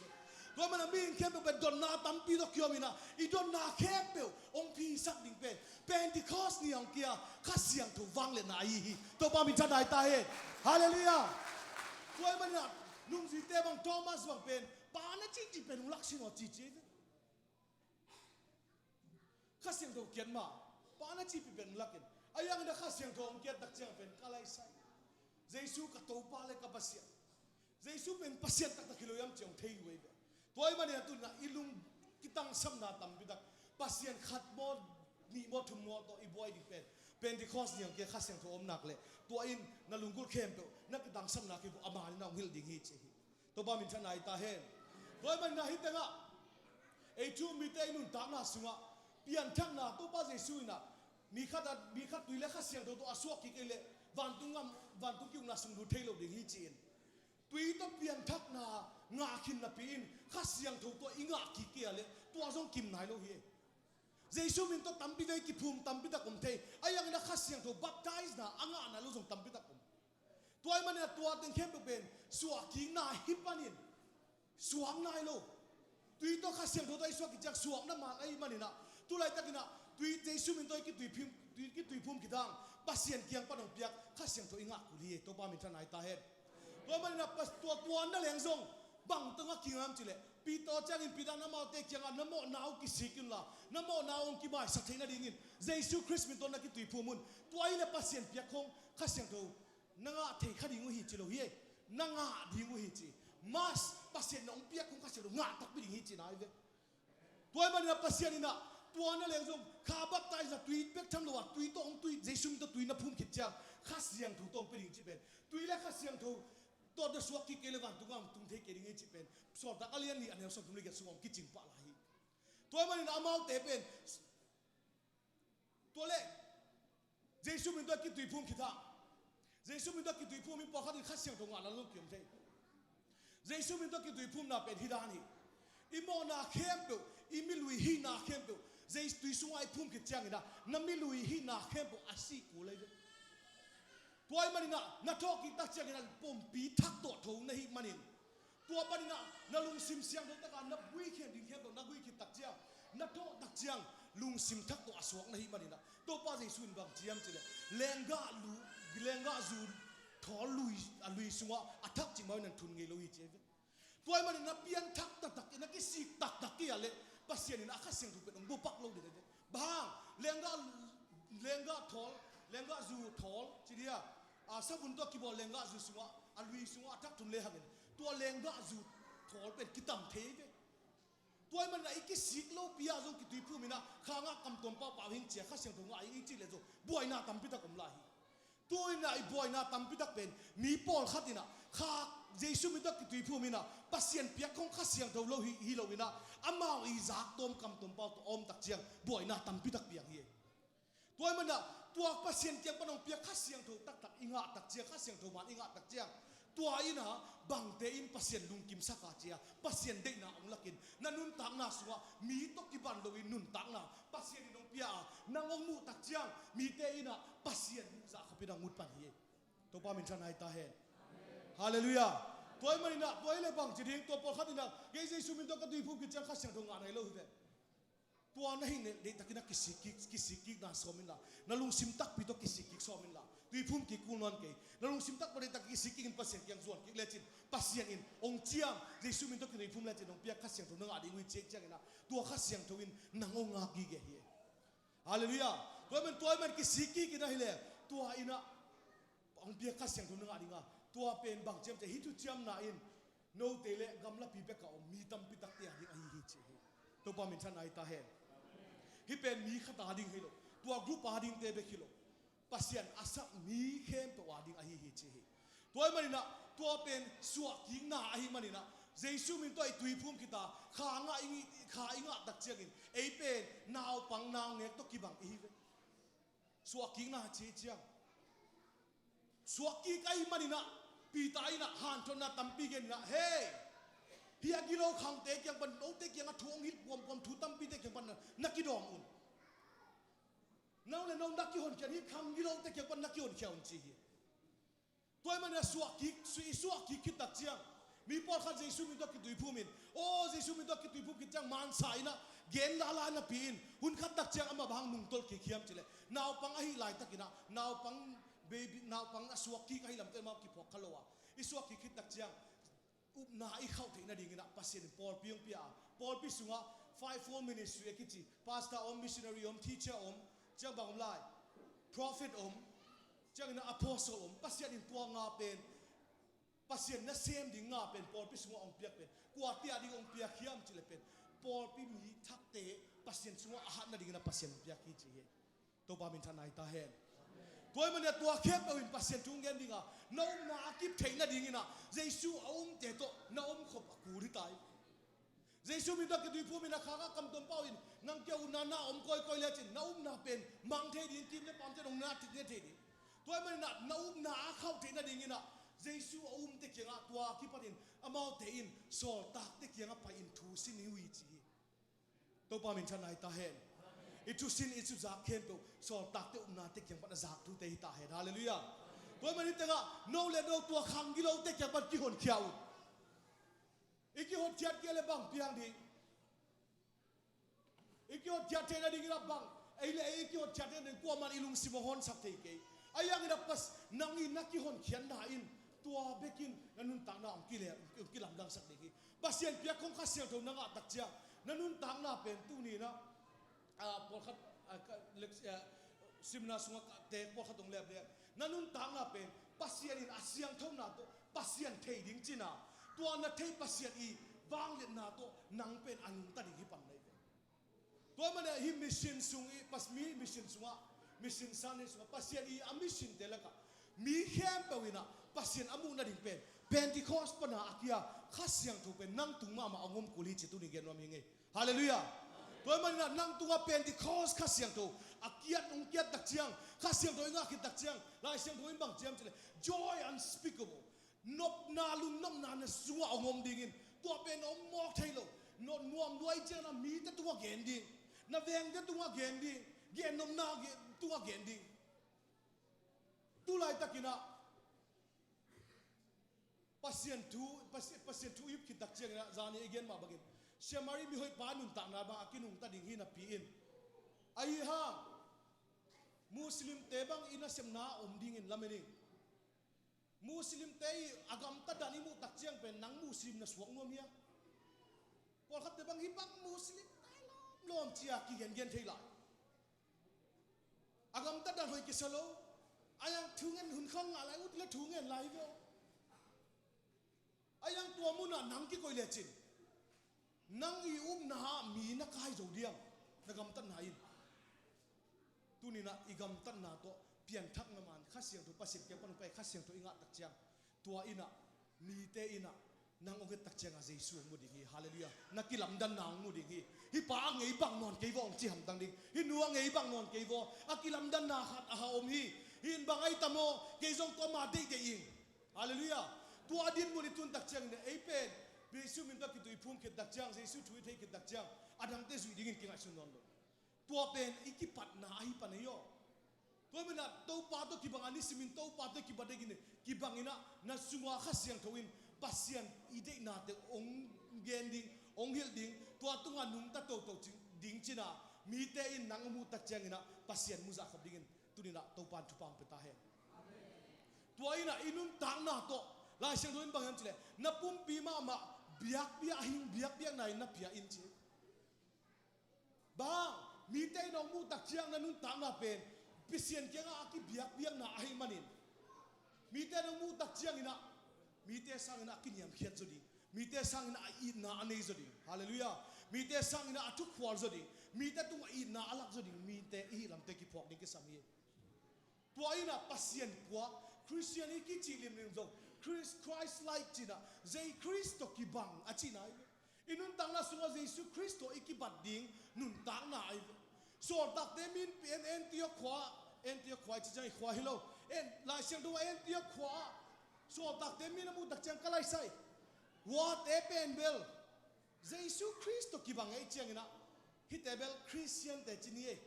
Tua man a mihing khempeuh pen dotna tampi tawh kiom in a, i dotna khempeuh hong phisak ding pen Pentecost ni hong kia Kha Siangtho vangliatna ahi hi. Topa min thanna hi ta hen. Halleluiah. Tua ahih manin a nungzuite bang, Thomas bang pen, Pa na cihcih pen hong lak sin aw ci ci hi. Kha Siangtho kiat ma, Pa na cihpih pen hong lak in. A yang in a Kha Siangtho hong kiat tak ciang pen ka laisai, Jesu ka Topa le ka Pasian. Jesu pen Pasian taktak hi lo hiam ci hong thei uh ahi ve. Tua ahih manin a tu in a i lung kitangsapna tampi tak, Pasian khat maw, nih maw, thum maw tawh i buai ding pen Pentecost ni hong kia Kha Siangtho om nak leh tua in na lunggulh khempeuh na kitangsapna khempeuh a man in a hong hilh ding hi ci hi. Topa min thanna hi ta hen. Tua ahih manin a hih tengah ei thu um mite i nuntakna sungah pianthakna, Topa Jesu in a mi khat a, mi khat tui le Kha Siangtho tawh a suak kik kei leh vantung gam, vantung ki-ukna sung lut thei lo ding hi ci-in, tui tawh pianthakna ngah khin napi in Kha Siangtho tawh i ngah kik kei a leh tua zong kim nai lo hi. Jesu min tawh tampi vei kiphum tampi tak om thei. A yang in a Kha Siangtho baptize na a ngah nai lo zong tampi tak om. Tua ahih manin a tua teng khempeuh pen suahkikna hi panin suak nai lo. Tui tawh Kha Siangtho tawh i suak kik ciang suakna man ahih manin a, tu laitak in a tui, Jesu min tawh i kituiphum, tui, kituiphum khit hang Pasian kiang pan hong piak Kha Siangtho i ngah kul hi. Topa min thanna hi ta hen. Tua ahih manin a pas-, tua, tua na leng zong bang tawh ngah kik hiam ci leh, Peter ciangin Peter in amaute kiangah na mawhna uh kisik unla, na mawhna uh hong kimaisak theih nadingin Jesu Khrist min tawh na kituiphum un. Tua hi leh Pasian piak khong Kha Siangtho na ngah thei kha ding uh hi ci lo hi. Na ngah ding uh hi ci. Mass, Pasian in hong piak khong Kha Siangtho ngah takpi ding hi ci na hi ve. Tua ahih manin a Pasian in a tua na leng zong kha baptize na tui bek tham lo a, tui tawh hong tui, Jesu min tawh tui na phum khit ciang Kha Siangtho tawh hong pia ding cih pen, tui le Kha Siangtho tawh na suak kik kei leh vantung ah hong tung thei kei ding hi cih pen Sawltak a lian nih a neu sawmthum le giat sungah hong kicing pah lai hi. Tua ahih manin a amaute pen, tua leh Jesu min tawh kituiphum khit hang, Jesu min tawh kituiphum in pawlkhat in Kha Siangtho ngahna lo kiom thei. Jesu min tawh kituiphumna pen hih dan hi. I mawhna khempeuh, i milui hihna khempeuh Jesu tui sungah i phum khit ciangin a, na milui hihna khempeuh a sih kul ahi ve. Tua ahih manin a na thawhkik tak ciangin a pumpi thak tawh tho na hih manin, tua panin a na lungsim siangtho tak a, na gui khia ding khempeuh na gui khit tak ciang, na thawh tak ciang lungsim thak tawh a suak na hih manin a, Topa Jesu in bang ci hiam cih leh, lenggah lu, lenggah zu thawl lui, a lui sungah a thak cimau in a thun ngei lo hi ci hi ve. Tua ahih manin a pianthak taktak in a kisik taktak kei a leh Pasian in a Kha Siangtho pen hong bupak lo ding hi ve. Bang hang, lenggah, lenggah thawl, lenggah zu thawl ci dia, a, savun tawh kibawl lenggah zu sungah, a lui sungah a thak thun le hangin tua lenggah zu thawl pen kitam thei hi ve. Tua ahih manin a i kisik lopi ah zong kituiphum in a, kha ngah kam tuam pahpah hing ci a, Kha Siangtho ngah hing cih leh zong buaina tampi tak om lai hi. Tu in a i buaina tampi tak pen mi pawlkhat in a kha, Jesu min tawh kituiphum in a Pasian piak khong Kha Siangtho lo hi, hi lo in a, amau i zak tawm kam tuam pau tawh a om tak ciang buaina tampi tak piang hi. Tua ahih manin a tua Pasian kiang pan hong piak Kha Siangtho taktak i ngah tak ciang, Kha Siangtho man i ngah tak ciang, tua in a bangte in Pasian lungkimsak a ci a, Pasian deihna hong lakin, na nuntakna sungah mi tawh kiban loin nuntakna Pasian in hong pia a, nang hong muh tak ciang mite in a Pasian muh zah khop in a hong ut pan hi. Topa min thanna hi ta hen. Halleluiah. Tua ahih manin a, tua hi leh bang ci ding, tua pawlkhat in a, kei Jesu min tawh ka tuiphum khit ciang Kha Siangtho ngah nai lo hi ve. Tua na hih leh deihtakin a kisik kik, kisik kikna sawm inla, na lungsim takpi tawh kisik kik sawm inla, tuiphum kik kul nawn kei. Na lungsim takpi tawh deihtak kisik kik in Pasian kiang zuan kik lecin, Pasian in hong ciam, Jesu min tawh kituiphum lecin hong piak Kha Siangtho na ngah ding uh hi ci ciangin a, tua Kha Siangtho in nang hong ngak gige hi. Halleluiah. Tua ahih manin, tua ahih manin kisik kik in a hi leh, tua in a hong piak Kha Siangtho na ngah ding a, tua pen bang ci hiam cih leh, hih thuciamna in note le gamlapi bek a om mi tampi takte a ding ahi hi ci hi. Topa min thanna hi ta hen. Hih pen mi khat a ding hi lo, tua group a dingte bek hi lo, Pasian a sak mi khempeuh a ding ahi hi ci hi. Tua ahih manin a, tua pen suahkikna ahih manin a, Jesu min tawh i tuiphum khit a, kha ngah i, kha i ngah tak ciangin ei pen naupang naungek tawh kibang i hi ve. Suahkikna ci ciang, suahkik ahih manin ah Peter in ah hanthotna tampi gen in ah, hei, hih a gilo khangte kiang pan, note kiangah thu hong hilh puampam, thu tampite kiang pan na, na kidawm un. Nang le nong na kihonkhia in, hih khang gilote kiang pan na kihonkhia un, ci hi. Tua ahih manin a suahkik, su-, i suahkik khit tak ciang, mi pawlkhat Jesu min tawh kituiphum in, aw, Jesu min tawh kituiphum khit ciang mansa in ah gen lala napi in, hun khat tak ciang amah bang hang nungtolh kik hiam cih leh, naupang ahih laitakin ah, naupang baby, naupang a suahkik ahih lamte mah kiphawk kha lo a, i suahkik khit tak ciang upna i khauh theih nadingin ah Pasian in pawlpi hong pia a, pawlpi sungah fivefold ministry a kici, pastor om, missionary om, teacher om, ciang bang om lai, prophet om, ciangin ah apostle om, Pasian in tua nga pen, Pasian nasem ding nga pen pawlpi sungah hong piak pen, kuate ading hong piak hiam cih leh pen, pawlpi mi thakte Pasian sungah a hat nadingin ah Pasian hong piak hi, ci hi. Topa minthanna hi ta hen. Tua ahih manin ah tua khempeuh in Pasian thu hong gen ding a, na upna a kip theih nadingin ah Jesu a umte tawh na omkhop a kul hi ta hi. Jesu min tawh kituiphum in ah khang a kamtuam pau in, nang kiang upna na om kawikawi lecin, na upna pen mang thei ding, kim le paamte in hong na thik nge thei ding. Tua ahih manin ah na upna a khauh theih nadingin ah Jesu a umte kiangah tua kipanin amaute in sawltakte kiangah pai-in thu sin ni uh hi, ci hi. Topa minthanna hi ta hen. I thusin i zak khempeuh sawltakte upnate kiang pan a zak thute hi ta hen. Halleluiah. Tua ahih manin tengah no le no tua khang gilote kiang pan kihonkhia un. I kihotkhiat kei leh bang piang ding? I kihotkhiat theih nadingin ah bang, ei le ei i kihotkhiat theih nading kuaman i lungsim hong honsak thei kei. Ahi hangin ah Pasian, nang i na kihonkhiatna in tua bekin na nuntakna hong kile, hong kilamdangsak ding hi. Pasian piak khong Kha Siangtho na ngah tak ciang, na nuntakna pen tuni in ah, ah, pawlkhat, ah, ka, lek-, ah, seminar sungah ka te pawlkhat hong leplet, na nuntakna pen Pasian in a siangthona tawh Pasian thei ding cihna, tua na thei Pasian i vangliatna tawh nang pen a nungta ding hi pan na hi ve. Tua manin ah hih mission sung i, Pas-, mi mission sungah, mission Sunday sungah Pasian i a mission te lakah mi khempeuh in ah Pasian a muh nading pen Pentecost pan a a kia Kha Siangtho pen nang tung mahmah hong om kul hi, ci tuni gen nuam hi ing ei. Halleluiah. Tua ahih manin ah nang tungah Pentecost Kha Siangtho a kiat, hong kiat tak ciang, Kha Siangtho i ngah khit tak ciang, Lai Siangtho in bang ci hiam cih leh, joy unspeakable. Nopna, lungnopna na sungah hong om dingin, tua pen na om mawk thei lo. Na nuam lua ahih ciangin ah mite tungah gen ding, na vengte tungah gen ding, gennopna ge-, tungah gen ding. Tu laitakin ah Pasian thu, Pasi-, Pasian thu i ip khit tak ciangin ah, zani i gen mah bangin, Samari mihoihpa nuntakna bang a kinungta ding hi napi in, ahi hang Muslimte bang i nasepna om dingin lamen ing. Muslimte i a gamtat dan i muh tak ciang pen nang Muslim na suak nuam hia? Pawlkhatte bang hih bang Muslim tai lawmlawm ci-a kigengen thei lai. A gamtat dan hoih kisa lo. Ahi hang thu ngen, hun khang ngah lai ut le thu ngen lai ve aw. Ahi hang tua munah nang kikoih lecin, nang i upna ah mi na kai zo diam, na gamtatna in? Tuni-in ah i gamtatna tawh pianthakna man Kha Siangtho, Pasian kiang pan hong pai Kha Siangtho i ngah tak ciang, tua in ah mite in ah nang hong et tak ciangah Jesu hong mu ding hi. Halleluiah. Na kilamdanna hong mu ding hi. Hih pa a ngei bang nawn kei vaw hong ci hamtang ding. Hih nu a ngei bang nawn kei vaw. A kilamdanna khat a ha om hi. Hih in bang ahi tam aw, kei zong tua ma deihdeih ing. Halleluiah. Tua a dinmun i tun tak ciangin ei pen Jesu min tawh kituiphum khit tak ciang, Jesu thu i thei khit tak ciang, a dangte zuih dingin kingaihsun nawn lo. Tua pen i kipatna ahi pan ei aw. Tua manin ah Topa tawh kibang a, nisimin Topa tawh kibat dingin, kibangin ah na sunga Kha Siangtho in Pasian i deihnate hong gen ding, hong hilh ding, tua tungah nungta toto ding cih a, mite in nang a muh tak ciangin ah Pasian mu zahkhop dingin tuni-in ah Topa in thupha hong pia ta hen. Tua in ah i nuntakna tawh Lai Siangtho in bang hiam cih leh, na pumpi mahmah biakpiak, a hing biakpiakna in na pia in ci. Bang, mite in hong muh tak ciang na nuntakna pen Pasian kiangah a kibiakpiakna ahih manin, mite in hong muh tak ciangin ah mite sangin ah a kiniamkhiat zaw ding, mite sangin ah a itna a nei zaw ding. Halleluiah. Mite sangin ah a thukhual zaw ding, mite tungah itna a lak zaw ding mite i hih lamte kiphuak ding kisam hi. Tua in ah Pasian puak, Khristian i kicih limlim zong Christ, Christ-like cihna, Jesu Khrist tawh kibang a cihna ahi ve. I nuntakna sungah Jesu Khrist tawh i kibat ding nuntakna ahi ve. Sawltakte min pen Antiok khua, Antiok khua i ci ciang i khua hi lo. En, Lai Siangtho ah Antiok khua ah sawltakte min a muh tak ciang ka lai sai. Huate pen bel Jesu Khrist tawh kibang ei ciangin ah, hihte bel Khristiante ci ni ei.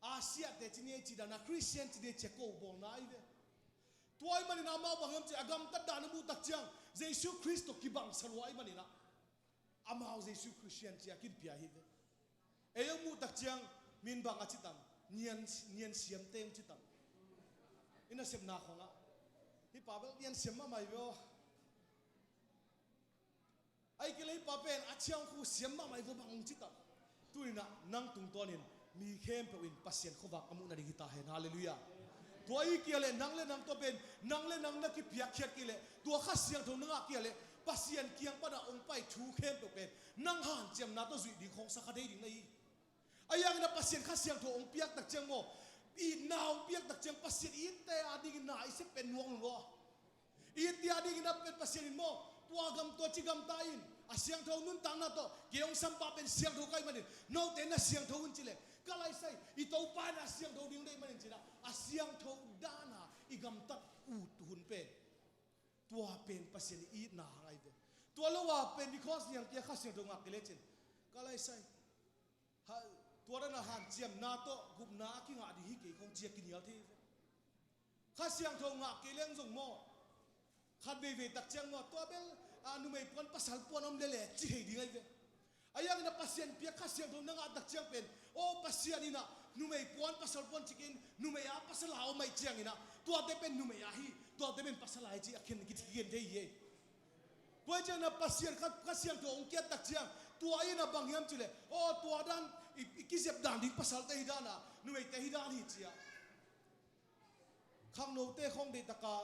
Asia-te ci ni ei, ci dan a Khristian ci ni ei, ci a ko bawlna ahi ve. Tua ahih manin amau bang hiam cih a gamtat dan a muh tak ciang Jesu Khrist tawh kibang sa lua ahih manin ah amau Jesu Khristian ci a kinpia hi ve. Ei hong muh tak ciang min bang a ci tam, nian, nian siamte hong ci tam. I nasepna khawngah hih pa bel nian siam mahmah hi ve aw. Ahih kei leh hih pa pen a ciang khu siam mahmah hi ve aw, bang hong ci tam. Tuni-in ah nang tungtawnin mi khempeuh in Pasian khuavak a muh nading hi ta hen. Halleluiah. Tua ahih kei leh nang le nang tawh pen, nang le nang na kipiakkhiat kei leh, tua Kha Siangtho na ngah kei leh, Pasian kiang pan a hong pai thu khempeuh pen nang hanciamna tawh zuih ding khawng sa kha thei ding na hi. Ahi hangin ah Pasian Kha Siangtho hong piak tak ciang maw, itna hong piak tak ciang Pasian itte adingin na i sep pen nuam lo. Itte adingin a pen Pasian in maw, tua gam, tua ci gamta in, a siangtho nuntakna tawh kei hong sam pa pen siangtho ka hih manin note na siangtho un ci leh, ka lai sai, i Topa in a siangtho ding deih manin ci-in ah, a siangtho dan a i gamtat uh hun pen, tua pen Pasian i itna hang ahi ve. Tua lo a pen, because niang kia Kha Siangtho ngah kei leh cin, ka lai sai, ha, tua dan a hanciamna tawh gupna a kingah ding hi kei khawng ci a kinial thei hi ve. Kha Siangtho ngah kei leng zong maw, khat veivei tak ciang maw, tua bel, a, numei puan pasal puan om lele ci thei ding ahi ve. Ahi hangin ah Pasian piak Kha Siangtho na ngah tak ciang pen, aw, Pasian in ah numei puan pasal puan ci kei in, numei a pasal a om ahih ciangin ah tuate pen numei a hi, tuate pen pasal a hi ci a khen, kici kigen thei hi ei. Tua ahih ciangin ah Pasian Kha, Kha Siangtho hong kiat tak ciang, tua in ah bang hiam cih leh, aw, tua dan, i, i kizep dan ding pasalte hi dan a, numeite hi dan hi ci a. Khangnote khawng deihtak a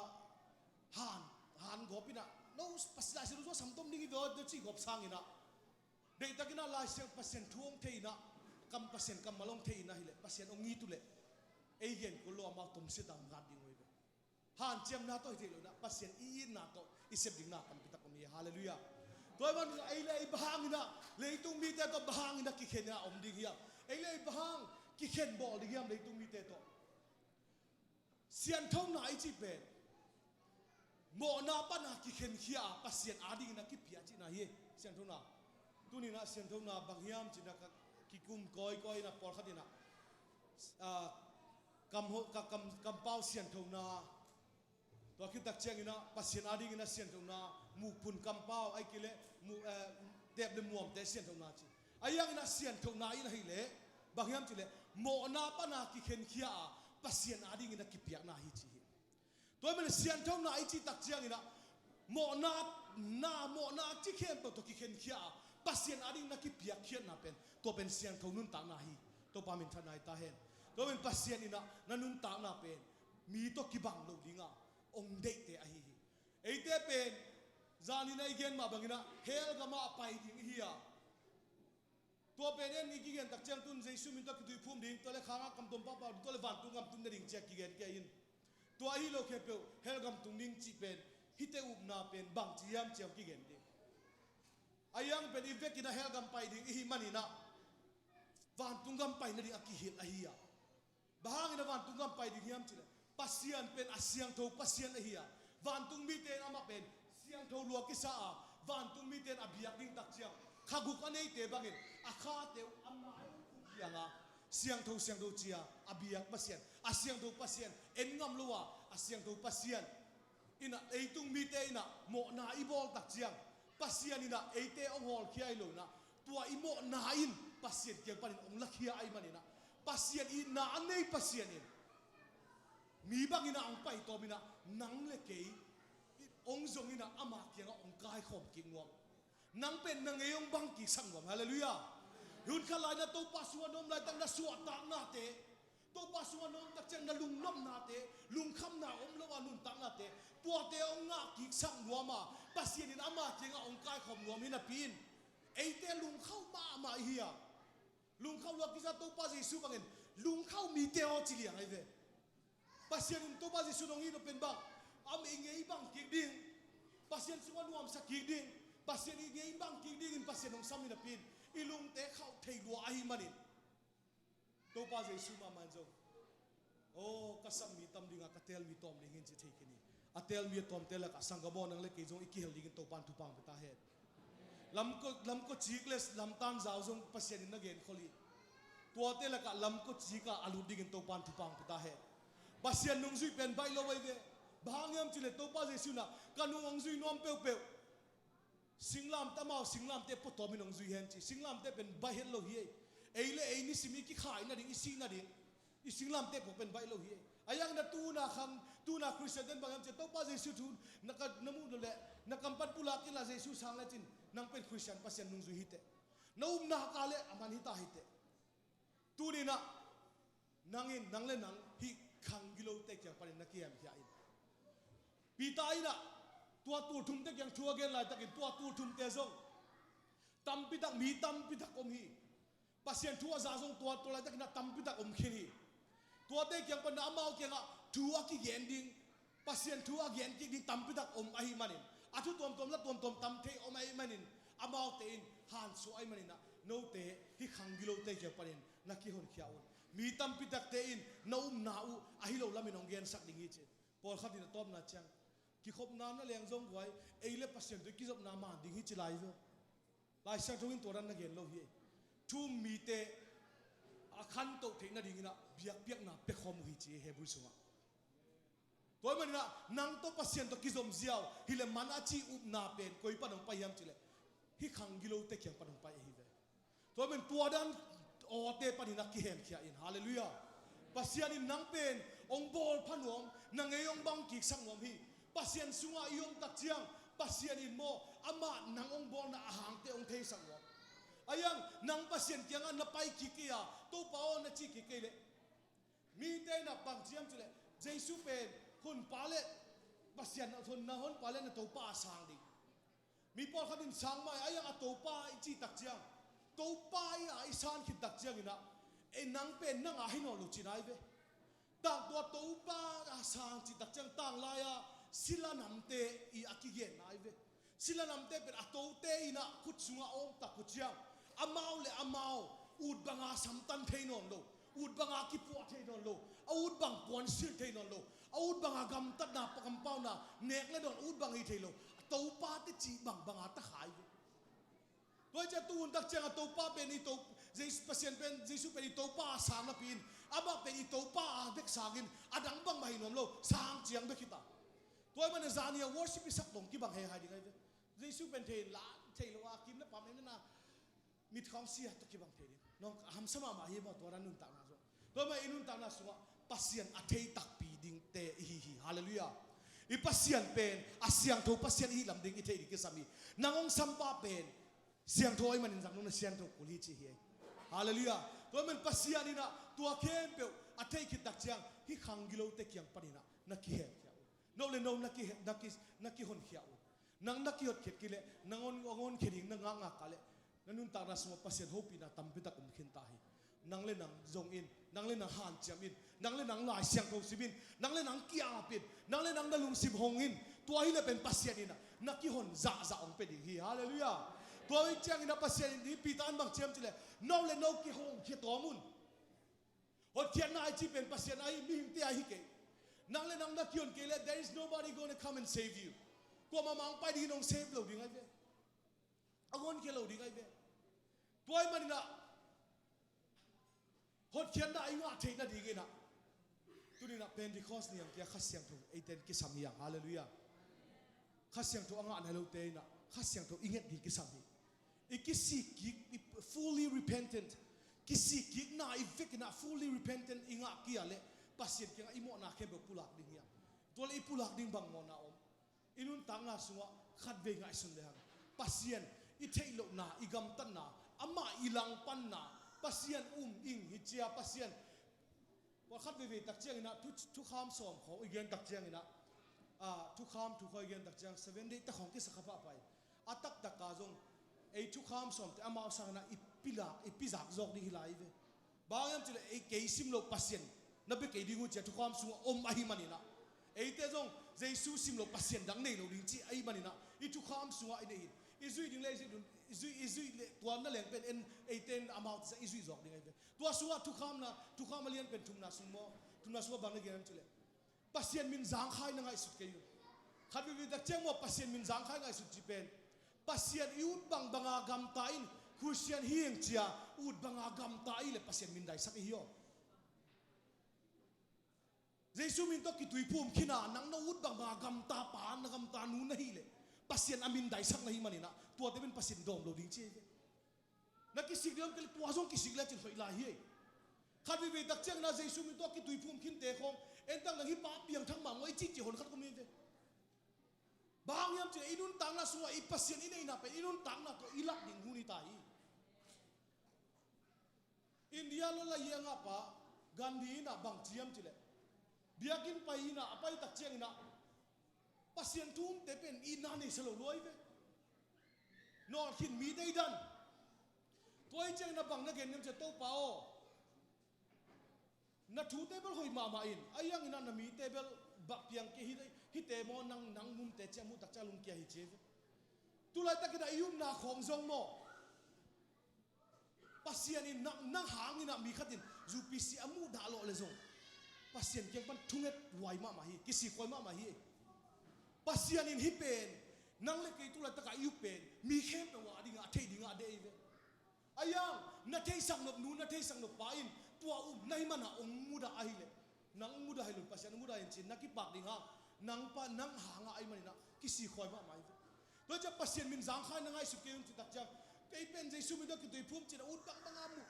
han, han gawp in ah, no, Pasian, Lai Siangtho sung ah sam tom ding hi ve aw, na cih gawp sangin ah, deihtak in ah Lai Siang, Pasian thu hong thei in ah, kam, Pasian kammal hong thei in ah hi leh, Pasian hong it uh leh, ei gen kul lo amau tomsia tam ngat ding uh hi ve. Hanciamna tawh hi thei lo in ah, Pasian i itna tawh i sep ding na tampi tak om hi. Halleluiah. Tua ahih manin ei le ei bang hangin ah, leitung mite tawh bang hangin ah kikhen in ah om ding hiam? Ei le ei bang hang kikhen bawl ding hiam leitung mite tawh? Sianthona i cih pen mawhna pan a kikhenkhia a, Pasian adingin a kipia cihna hi. Sianthona, tuni-in ah sianthona bang hiam cih na ka kikum kawikawi in ah, pawlkhat in ah, ah, kam ho-, ka kam, kampau sianthona, tua khit tak ciangin ah Pasian adingin a sianthona, mukphun kampau, ahih kei leh mu-, eh, teep le muamte sianthona ci. Ahi hangin ah sianthona in ahih leh bang hiam cih leh, mawhna pan a kikhenkhia a, Pasian adingin a kipiakna hi ci hi. Tua ahih manin sianthona i cih tak ciangin ah, mawhna, na, mawhna a ci khempeuh tawh kikhenkhia a, Pasian adingin a kipiakkhiatna pen, tua pen siangtho nuntakna hi. Topa minthanna hi ta hen. Tua pen Pasian in ah na nuntakna pen mi tawh kibang lo ding a hong deihte ahi hi. Eite pen, zanin a i gen mah bangin ah, hell gam ah a pai ding i hi a. Tua pen en i kigen tak ciang tun Jesu min tawh kituiphum ding, tua le khang ah kam tom pahpah ding, tua le vantung gam tung nading ci a kigen kei in. Tua ahi lo khempeuh hell gam tung ding cih pen, hihte upna pen bangci hiam ci a kigen ding. Ahi hang pen i vekin ah hell gam pai ding i hih manin ah, vantung gam pai nading a kihilh ahi a. Bang hangin a vantung gam pai ding hiam cih leh, Pasian pen a siangtho Pasian ahi a, vantung mite in amah pen siangtho lua kisa a, vantung mite in a biak ding tak ciang, kha guk a neite bangin a khate uh a mai uh khuk liang a, siangtho, siangtho ci a, a biak Pasian, a siangtho Pasian, en ngam lo a, a siangtho Pasian. In ah, leitung mite in ah mawhna i bawl tak ciang, Pasian in ah eite hong hawlkhia hi lo in ah, tua i mawhna in Pasian kiang panin hong lakhia ahih manin ah, Pasian itna a nei Pasian in mi bangin ah hong paitawm in ah, nang le kei hong zong in ah ama kiangah hong kaikhawm kik nuam. Nang pen na ngei hong bang kiksak nuam. Halleluiah. Hun khat lai-in ah Topa sungah na om laitak na suahtaknate, Topa sungah na om tak ciang na lungnopnate, lungkhamna om lo a nuntaknate, tuate hong ngah kiksak nuam a, Pasian in ama kiangah hong kaikhawm nuam hi napi in, eite lungkhauh mahmah i hi a. Lungkhauh lua kisa, Topa Jesu bangin lungkhauh mite aw ci liang ahi ve. Pasian in Topa Jesu in hong it nop pen bang, Amah i ngei bang kik ding, Pasian sungah nuamsa kik ding, Pasian i ngei bang kik dingin Pasian hong sam hi napi-in i lungte khauh thei lua ahih manin Topa Jesu mahmah in zong, "Aw, ka sam mi tam ding a, ka teel mi tawm ding hi in," ci thei khin hi. A teel mi a tawmte lakah sanggam aw, nang le kei zong i kihel dingin Topa in thupha hong pia ta hen. Lamko, lamko cik le lamtan zau zong Pasian in na genkhol hi. Tuate lakah lamko cik a a lut dingin Topa in thupha hong pia ta hen. Pasian nungzui pen baih lo ahi ve. Bang hang hiam cih leh Topa Jesu in ah, "Ka nung hong zui nuam peuhpeuh, singlamteh, amau singlamteh pua tawm in hong zui hen," ci. Singlamteh pen baih het lo hi ei. Ei le ei nisim i kikhai nading, i sih nading, i singlamteh pua pen baih lo hi ei. Ahi hangin ah tu-in ah khang, tu-in ah Khristian ten bang hiam cih leh Topa Jesu thu na ka, na muh lo leh na kam pan pulak inla, Jesu sang lecin nang pen Khristian, Pasian nungzui hi teh. Na upna kah le a man hi ta hi teh. Tuni-in ah nang in, nang le nang hih khang gilote kiang panin na kihemkhia in. Peter in ah tua tulthumte kiang thu a gen laitakin tua tulthumte zong tampi tak, mi tampi tak om hi. Pasian thu a za zong tua, tua laitakin ah tampi tak om khin hi. Tuate kiang panin ah amau kiangah thu a kigen ding, Pasian thu a gen kik ding tampi tak om ahih manin, a thu tuamtuam la tuamtuam tam thei om ahih manin, amaute in hansuah ahih manin ah, note hih khang gilote kiang panin na kihonkhia un. Mi tampi takte in na upna uh ahi lo lamin hong gensak ding hi ci. Pawlkhat in a tawpna ciang, kikhopna na leng zong guai, ei le Pasian tawh i kizopna man ding hi ci lai ve. Lai Siangtho in tua dan na gen lo hi. Thu-um mite a khantoh theih nadingin ah biakpiakna pia khawm uh hi ci Hebrew sungah. Tua ahih manin ah nang tawh Pasian tawh kizom ziau hi leh man a cih upna pen koi pan hong pai hiam cih leh hih khang gilote kiang pan hong pai ahi ve. Tua ahih manin tua dan awte panin ah kihemkhia in. Halleluiah. Pasian in nang pen hong bawl pha nuam, na ngei hong bang kiksak nuam hi. Pasian sungah i om tak ciang Pasian in maw, amah nang hong bawlna a hangte hong theisak nuam. Ahi hang nang Pasian kiangah na pai kik kei a, "Topa aw," na ci kik kei leh, mite in ah bang ci hiam cih leh, Jesu pen Honpa le Pasian, hon, na Honpa le na Topa a sang ding. Mi pawlkhat in sang mah hi, ahi hang a Topa i cih tak ciang, Topa i a i san khit tak ciangin ah, "Ei, nang pen nang a hi nawn lo," ci nai ve. Tang tua Topa a sang cih tak ciang, tanglai-a sila namte i a kigen nai ve. Sila namte pen a tote in ah khut sungah a om tak uh ciang, amau le amau ut banga samtan thei nawn lo, ut banga kipuah thei nawn lo, a ut bang puansilh thei nawn lo, a ut banga gamtatna, kampauna nek le dawn, ut bang hi thei lo, a Topa teci bangbanga ta kha hi ve. Tua hi ciang tu hun tak ciang a Topa pen i To, Jesu, Pasian pen, Jesu pen i Topa a sang napi-in, amah pen i Topa a bek sangin a dang bangmah hi nuam lo, sang ciang bek hi ta. Tua ahih manin zani a worship i sak dong kibang hehai ding ahi ve. Jesu pen thei la, thei lo a kim le pam en na, mit khawng sia tawh kibang thei ding. Nong a hamsa mahmah hi maw, tua dan nuntakna zong. Tua ahih manin i nuntakna sungah Pasian a thei takpi dingte i hi hi. Halleluiah. I Pasian pen a siangtho Pasian i hih lam ding i theih ding kisam hi. Nang hong sampa pen siangtho ahih manin zang nong na siangtho kul hi ci hi ei. Halleluiah. Tua ahih manin Pasian in ah tua khempeuh a theih khit tak ciang hih khang gilote kiang panin ah na kihemkhia un. No le no na ki, na ki, na kihonkhia un. Nang na kihotkhiat kei leh, nang hon, hong honkhia ding na ngakngak kah leh, na nuntakna sungah Pasian hopihna tampi tak om khin ta hi. Nang le nang zong in, nang le nang hanciam in, nang le nang Lai Siangtho sim in, nang le nang ki-ap in, nang le nang na lungsim hong in, tua hi leh pen Pasian in ah na kihon zahzah hong pia ding hi. Halleluiah. Tua hi ciangin ah Pasian in, hih Peter in bang ci hiam cih leh, no le no kihonkhia tawm un. Hotkhiatna i cih pen Pasian ahi, mihingte ahi kei. Nang le nang na kihon kei leh, there is nobody gonna come and save you. Kuamah mah hong pai dingin hong save lo ding ahi ve. Hong honkhia lo ding ahi ve. Tua ahih manin ah hotkhiatna i ngah theih nadingin ah, tuni-in ah Pentecost ni ang kia Kha Siangtho eite in kisam hi ang. Halleluiah. Kha Siangtho a ngah nai lote in ah Kha Siangtho i nget ding kisam hi. I kisik kik, i fully repentant, kisik kikna i vekin ah fully repentant i ngah kei a leh Pasian kiangah i mawhna khempeuh pulak ding hi ang. Tua leh i pulak ding bang mawhna om? I nuntakna sungah khatvei ngaihsun le hang. Pasian i theih lohna, i gamtatna, amah i langpanna, Pasian um ing hi cia, Pasian. Pawlkhat veivei tak ciangin ah thu, thukham sawm khawng i gen tak ciangin ah, ah, thukham thu khawng i gen tak ciang seven day tak khawng kisa kha pahpah hi. A taktak a zong ei thukham sawmte amau sangin ah i pilak, i pizak zawk ding hi lai ve. Bang hiam cih leh ei kei sim loh Pasian na bia kei ding uh cia thukham sungah om ahih manin ah, eite zong Jesu sim lo Pasian dang nei lo ding ci ahih manin ah, i thukham sungah i nei in, i zuih ding le i zuih dun, i zuih, i zuih le tua na leng pen en, eite in amau tisa i zuih zawk ding ahi ve. Tua sungah thukham na, thukham a lian pen thumna sung maw, thumna sungah bang na gen hiam cih leh, Pasian min zangkhai na ngaihsut kei un. Khat veivei tak ciang maw, Pasian min zangkhai ngaihsut ci pen, Pasian i ut bangbanga gamta in, Khristian hi ing ci-a ut banga gamta i hih leh Pasian min daisak i hi aw. Jesu min tawh kituiphum khin a, nang na ut bangbanga gamta pa, na gamta nu na hih leh, Pasian a min daisak na hih manin ah, tuate pen Pasian dawm lo ding ci hi ve. Na kisik ding om kei leh tua zong kisik le cin hoih lai hi. Khat veivei tak ciangin ah Jesu min tawh kituiphum khinte khawng, en tak leng hih pa piangthak mahmah i cih cih hon khat khawng om hi ve. Bang hang hiam cih leh i nuntakna sungah i Pasian i neihna pen i nuntakna tawh i lak ding hun hi ta hi. India lala hiangah pa Gandhi in ah bang ci hiam cih leh, biakinn pai in ah, a pai tak ciangin ah, Pasian thu umte pen itna nei sa lo lua hi ve. Nawlkhin mite i dan. Tua hi ciangin ah bang na gen hiam cih leh, Topa aw, na thute bel hoih mahmah in, ahi hangin ah na mite bel bang piang kei hi, hihte maw, nang, nang mumte ciang muh tak ciang lungkia hi ci hi ve. Tulaitakin ah i upna khawng zong maw, Pasian in nang, nang hangin ah mi khat in U P C a muh dah lawh leh zong, Pasian kiang pan thunget huai mahmah hi, kisikhuai mahmah hi. Pasian in hih pen, nang le kei tulaitak a i up pen, mi khempeuh a dingah, a theih dingah a deih hi ve. Ahi hang, na theihsak nop nu, na theihsak nop pa in tua upna hih manah hong mudah ahih leh, nang mudah hi lo in, Pasian mudah hi in ci-in na kipak ding hang, nang pa, nang hangah ahih manin ah kisikhuai mahmah hi ve. Tua ciang Pasian min zangkhai na ngaihsut kei un ci tak ciang, kei pen Jesu min tawh kituiphum ci-in ah ut bangbanga mu,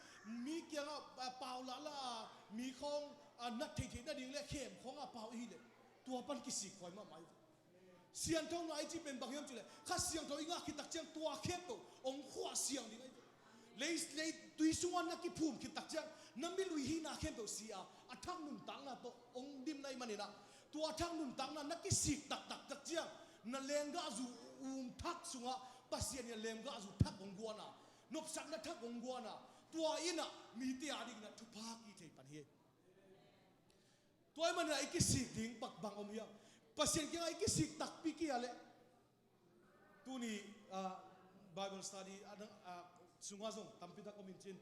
mi kiangah, ah, pau lahlah a, mi khawng, ah, na theihtheih nading le khem khawngah pau i hih leh, tua pan kisikhuai mahmah hi ve. Siangthona i cih pen bang hiam cih leh, Kha Siangtho i ngah khit tak ciang tua khempeuh hong khuah siang ding ahi ve. Lei, lei tui sungah na kiphum khit tak ciang, na milui hihna khempeuh si a, a thak nuntakna tawh hong dim na hih manin ah, tua a thak nuntakna na kisik taktak tak ciang, na lenggahzu um thak sungah Pasian in a lenggahzu thak hong guan a, nopsakna thak hong guan a, tua in ah mite a dingin ah thupha kithei pan hi. Tua ahih manin ah i kisik ding bang om hiam? Pasian kiangah i kisik takpi kei a leh, tuni, ah, Bible study, ah, nang, ah, sungah zong tampi tak om in cin,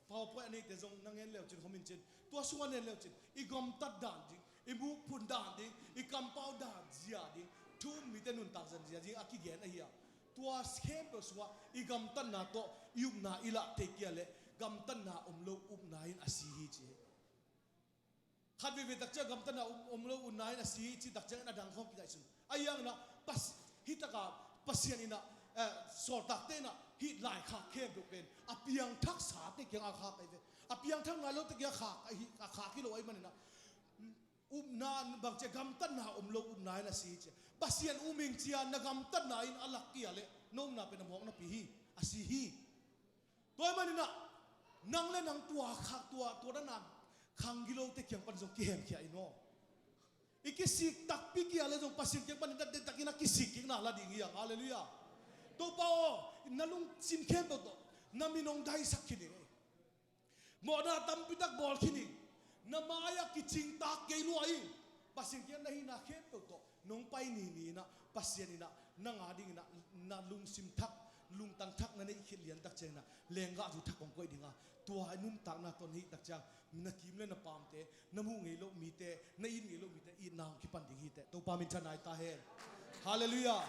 PowerPoint a neite zong na ngen leu cin, hom in cin, tua sungah ngen leu cin, i gamtat dan ding, i mukphun dan ding, i kampau dan zia ding, thu um mite nuntak zan zia ding a kigen ahi a, tua khempeuh sungah i gamtatna tawh i upna i lah thei kei a leh, gamtatna om lo upna in a si hi ci hi. Khat veivei tak ciang gamtatna om, om lo upna in a si hi cih tak ciangin a dang khawng kingaihsun. Ahi hangin ah Pas-, hih takah Pasian in ah, eh, sawltakte in ah hih laikhak khempeuh pen a piangthaksate kiangah khak ahi ve. A piangthak nai lote kiangah khak ahi, a khak hi lo ahih manin ah, upna bang ci a, gamtatna om lo upna in a si hi ci a. Pasian um ing ci a na gamtatna in a lak kei a leh na upna pen a mawk napi hi, a si hi. Tua ahih manin ah, nang le nang tua kha, tua, tua dan a khang gilote kiang pan zong kihemkhia in aw. I kisik takpi kei a leh zong Pasian kiang pan i dat deihtakin a kisik kikna la ding hi hang. Halleluiah. Topa aw, na lungsim khempeuh tawh na min hong daisak khin ing. Mawhna tampi tak bawl khin ing. Na mai-ah kicingtak kei lua ing. Pasian kiang na hihna khempeuh tawh nong pai nini in ah, Pasian in ah nang a dingin ah na lungsim thak, lungtang thak na neih khit lian tak ciangin ah lenggahzu thak hong koih ding a, tua nuntakna tawh na hih tak ciang na kim le na pamte, na muh ngei loh mite, na it ngei loh mite itna hong kipan ding hi teh. Topa min thang nai ta hen. Halleluiah.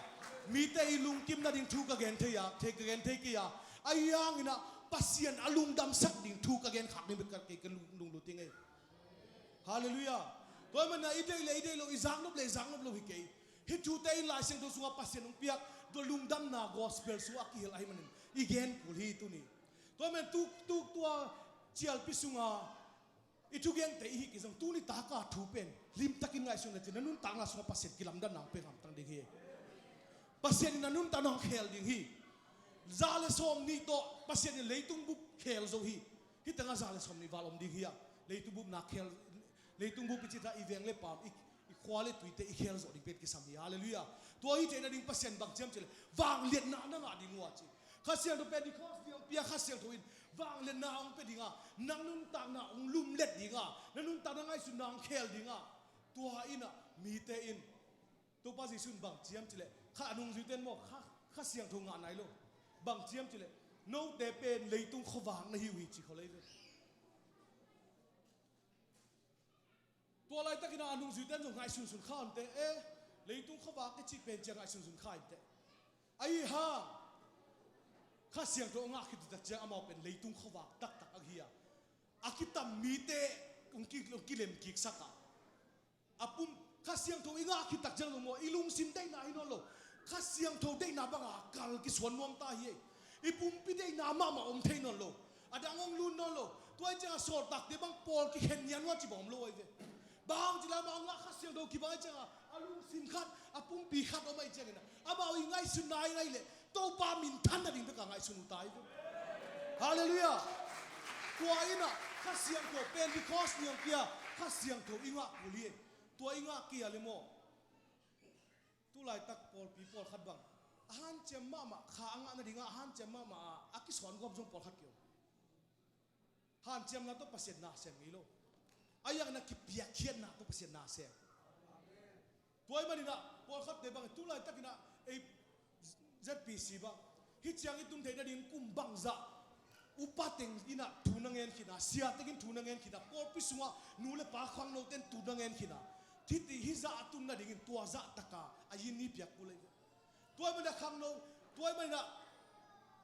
Mite i lungkim nading thu ka gen thei a, thei ka gen thei kei a. Ahi hangin ah Pasian a lungdamsak ding thu ka gen khak ding bek ka, kei ka lung, lunglut ding ei. Halleluiah. Tua ahih manin ah i deih le i deih lo, i zaknop le i zaknop lo hi kei. Hih thute in Lai Siangtho sungah Pasian hong piak, tua lungdamna gospel sungah a kihel ahih manin i gen kul hi tuni. Tua ahih manin tu, tu, tua cialpi sungah i thugente i hih kei zong tuni taka thu pen limtakin ngaihsun le cin, na nuntakna sungah Pasian kilamdanna hong pek hamtang ding hi. Pasian in na nuntakna hong khel ding hi. Za le sawmnih tawh Pasian in leitung bup khel zo hi. Hih tengah za le sawmnih val om ding hi a, leitung bupna khel, leitung bup i cih tak i veng le paam, i, i khua le tuite i khel zawh ding pen kisam hi. Halleluiah. Tua hi theih nading Pasian bang ci hiam cih leh vangliatna na ngah ding uh a ci. Kha Siangtho Pentecost ni hong pia Kha Siangtho in vangliatna hong pia ding a, na nuntakna hong lumlet ding a, na nuntakna ngaihsutna hong khel ding a, tua in ah mite in Topa Jesuh in bang ci hiam cih leh, kha a nungzuite in maw, kha, kha siangtho ngah nai lo. Bang ci hiam cih leh, note pen leitung khuavak na hi uh hi ci khol ei ve. Tua laitakin a nungzuite in zong ngaihsunsun kha inteh, eh, leitung khuavak i cih pen ciang ngaihsunsun kha inteh. Ahi hang kha siangtho a ngah khit uh tak ciang amau pen leitung khuavak taktak ahi a, a kitam mite hong ki, hong kilemkiksak a, a pum, kha siangtho i ngah khit tak ciang zong maw, i lungsim deihna hi nawn lo, kha siangtho deihna banga kal kisuan nuam ta hi ei. I pumpi deihna mahmah om thei nawn lo, a dang hong lut nawn lo. Tua hi cianga sawltakte bang pawl kikhen nian uh a ci bang om lo ahi ve. Bang hang ci leh amau ngah kha siangtho kibang hi cianga a lungsim khat, a pumpi khat om ahi ciangin a, amau i ngaihsutna i ngaih leh Topa minthan nading bek a ngaihsun uh ta hi ve. Halleluiah. Tua in a kha siangtho, Pentecost ni hong kia kha siangtho i ngah kul hi ei. Tua i ngah kei a leh maw, tu laitak pawlpi pawlkhat bang a hanciam mahmah, kha a ngah nadinga a hanciam mahmah a, a kisuan gawp zong pawlkhat ki om. Hanciamna tawh Pasian na sem ngei lo. A hiangin a kipiakkhiatna tawh Pasian na sem. Tua ahih manin a pawlkhatte bang tu laitakin a ei Z P C bang hih ciang i tun theih nading kum bangzah upa teng in a thu na ngen khin a, sia teng in thu na ngen khin a, pawlpi sungah nu le pa khangnote in thu na ngen khin a, hih ti hih zah a tun nadingin tua zah taka a inn i piak kul ahi ve. Tua ahih manin a khangno, tua ahih manin a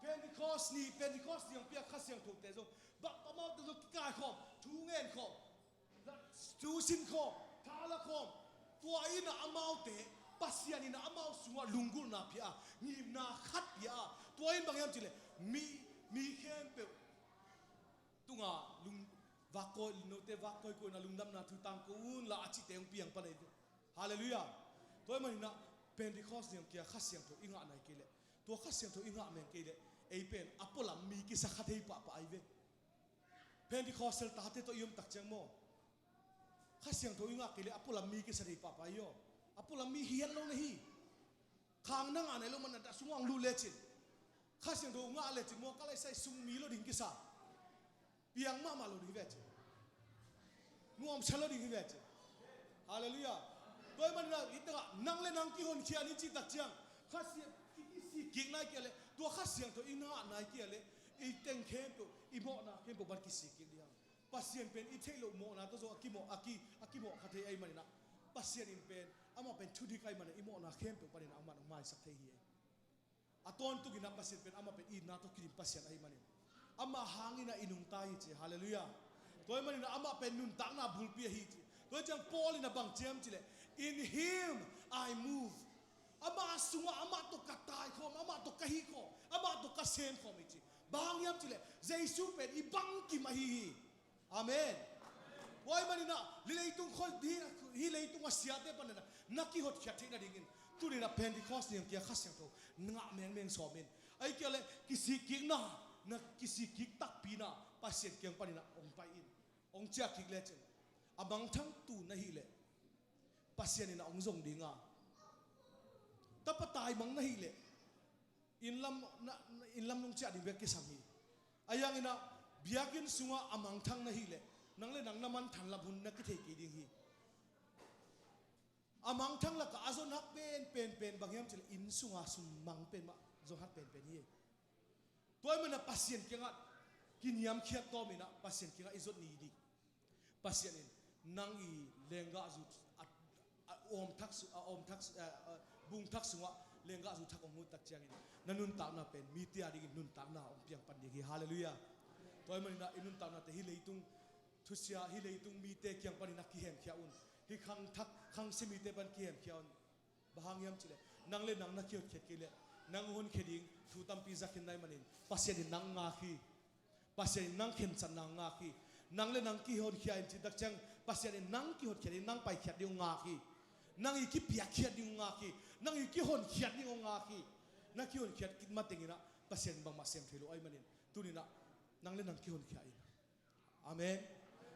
Pentecost ni, Pentecost ni hong piak kha siangthote zong bang amaute zong kikaikhawm, thu ngenkhawm, thu sinkhawm, tha lakhawm. Tua in a amaute Pasian in a amau sungah lunggulhna pia a, ngimna khat pia a, tua in bang hiam cih leh mi, mi khempeuh tunga lung, vakkawi, note vakkawi kawina lungdamna thu tangko un la a cihte hong piang pan ahi ve. Halleluiah. Tua ahih manin a Pentecost ni hong kia kha siangtho i ngah nai kei leh, tua kha siangtho i ngah meng kei leh, ei pen a pualam mi kisa kha thei pahpah ahi ve. Pentecostal tate tawh i om tak ciang maw, kha siangtho i ngah kei leh a pualam mi kisa thei pahpah hi aw. A pualam mi hiat lo na hi. Khang na ngah nai lo man a dah sungah hong lut lecin, kha siangtho ngah lecin maw, ka laisai sung mi lo ding kisa. Piang mahmah lo ding hi ve ci. Nuamsa lo ding hi ve ci. Halleluiah. Tua ahih manin a hih tengah nang le nang kihonkhia ni cih tak ciang, kha siang, i kisikkik nai kei a leh, tua kha siangtho i ngah nai kei a leh, i teng khempeuh, i mawhna khempeuh bang kisikkik ding. Pasian pen i theih loh mawhna tawh zong a kimawh, a ki, a kimawh kha thei ahih manin a, Pasian in pen amah pen thudik ahih manin a i mawhna khempeuh panin a amah hong maisak thei hi. A tawntung in a Pasian pen amah pen itna tawh kidim Pasian ahih manin, amah hangin a i nungta hi ci. Halleluiah. Tua ahih manin a amah pen nuntakna bulpi ahi ci. Tua hi ciang Paul in a bang ci hiam cih leh, "In him I move." Amah sungah amah tawh ka taikhawm, amah tawh ka hikhawm, amah tawh ka semkhawm hi ci. Bang hang hiam cih leh Jesu pen i bangkim ahi hi. Amen. Tua ahih manin a, hih leitung khol, hih, hih leitung a siate panin a na kihotkhiat theih nadingin, tuni in a Pentecost ni hong kia kha siangtho ngah mengmeng sawm in. Ahih kei leh kisikkikna, na kisikkik takpi in a Pasian kiang panin a hong pai in. Hong ciah kik lecin, a mangthangtu na hih leh Pasian in a hong zong ding a, tapa taimang na hih leh inn lam, na, na, inn lam nong ciah ding bek kisam hi. Ahi hangin a biakinn sungah a mangthang na hih leh, nang le nang na manthan lam hun na kithei kei ding hi. A mangthang lakah a zon hak penpen pen bang hiam cih leh inn sunga sum mang pen mah zon hak penpen hi. Tua ahih manin a Pasian kiangah kiniamkhiat tawm in a Pasian kiangah i zot ni ding. Pasian in nang i lenggahzu a, a awmthak su-, a awmthak su-, a, a bungthak sungah lenggahzu thak hong ut tak ciangin na nuntakna pen mite a dingin nuntakna hong piang pan ding hi. Halleluiah. Tua ahih manin a i nuntaknate hih leitung thusia, hih leitung mite kiang panin a kihemkhia un. Hih khangthak, khangsia mite pan kihemkhia un. Bang hang hiam cih leh nang le nang na kihotkhiat kei leh, nang honkhia ding thu tampi za khin na hih manin Pasian in nang ngak hi. Pasian in nang khensatna ngak hi. Nang le nang kihonkhia in cih tak ciang Pasian in nang kihotkhiat ding, nang paikhiat ding ngak hi. Nang i kipiakkhiat ding ngak hi. Nang i kihonkhiat ding ngak hi. Na kihonkhiat kik matengin a Pasian in bangmah sem thei lo ahih manin, tuni in a nang le nang kihonkhia in. Amen.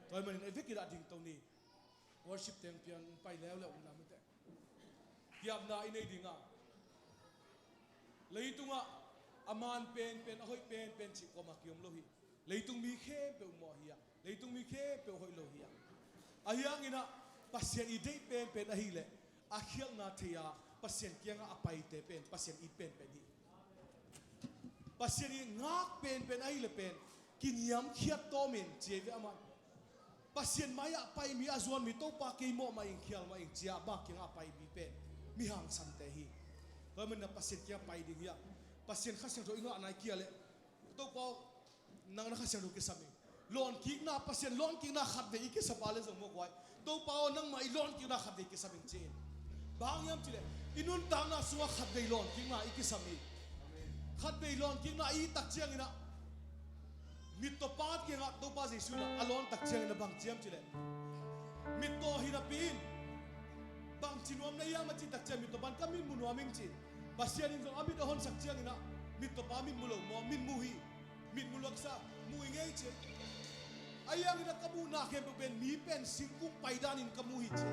Tua ahih manin a i vekpi-in a dingto ni. Worship teng piang pai leuleu un lam ute. Kiapna i nei ding a, leitungah a man penpen, a hoih penpen cih kuamah kiom lo hi. Leitung mi khempeuh mawh hi a, leitung mi khempeuh hoih lo hi a. Ahi hangin a Pasian i deih penpen ahih leh A khialhna thei-a Pasian kiangah a paite pen Pasian it penpen hi. Pasian i ngak penpen ahih leh pen kiniamkhiat tawmin ci hi ve amah. Pasian mai-ah pai mi, a zuan mi, Topa kei mawh mah ing, khial mah ing ci-a amah kiangah a pai mi pen mi hangsante hi. Tua ahih manin Pasian kiangah pai ding hi a, Pasian Kha Siangtho i ngah nai kei leh, Topa aw, nang na Kha Siangtho kisam ing. Lawnkikna, Pasian lawnkikna khatvei i kisap a leh zong maw guai, Topa aw, nangmah i lawnkikna khatvei kisam ing ci in. Bang hang hiam cih leh i nuntakna sungah khatvei lawnkikna i kisam hi. Khatvei lawnkikna i it tak ciangin ah, mittawpa kiangah Topa Jesuh in ah a lawn tak ciangin ah bang ci hiam cih leh, mittaw hi napi in, bangci nuam na hiam a cih tak ciang, mittawpa in ka mit mu nuam ing ci. Pasian in zong a mit a honsak ciangin ah, mittawpa mit mu lo maw, mit mu hi. Mit mu laksa, mu ing ei ci. Ahi hangin ah ka muhna khempeuh pen mi pen singkung paidan in ka mu hi ci.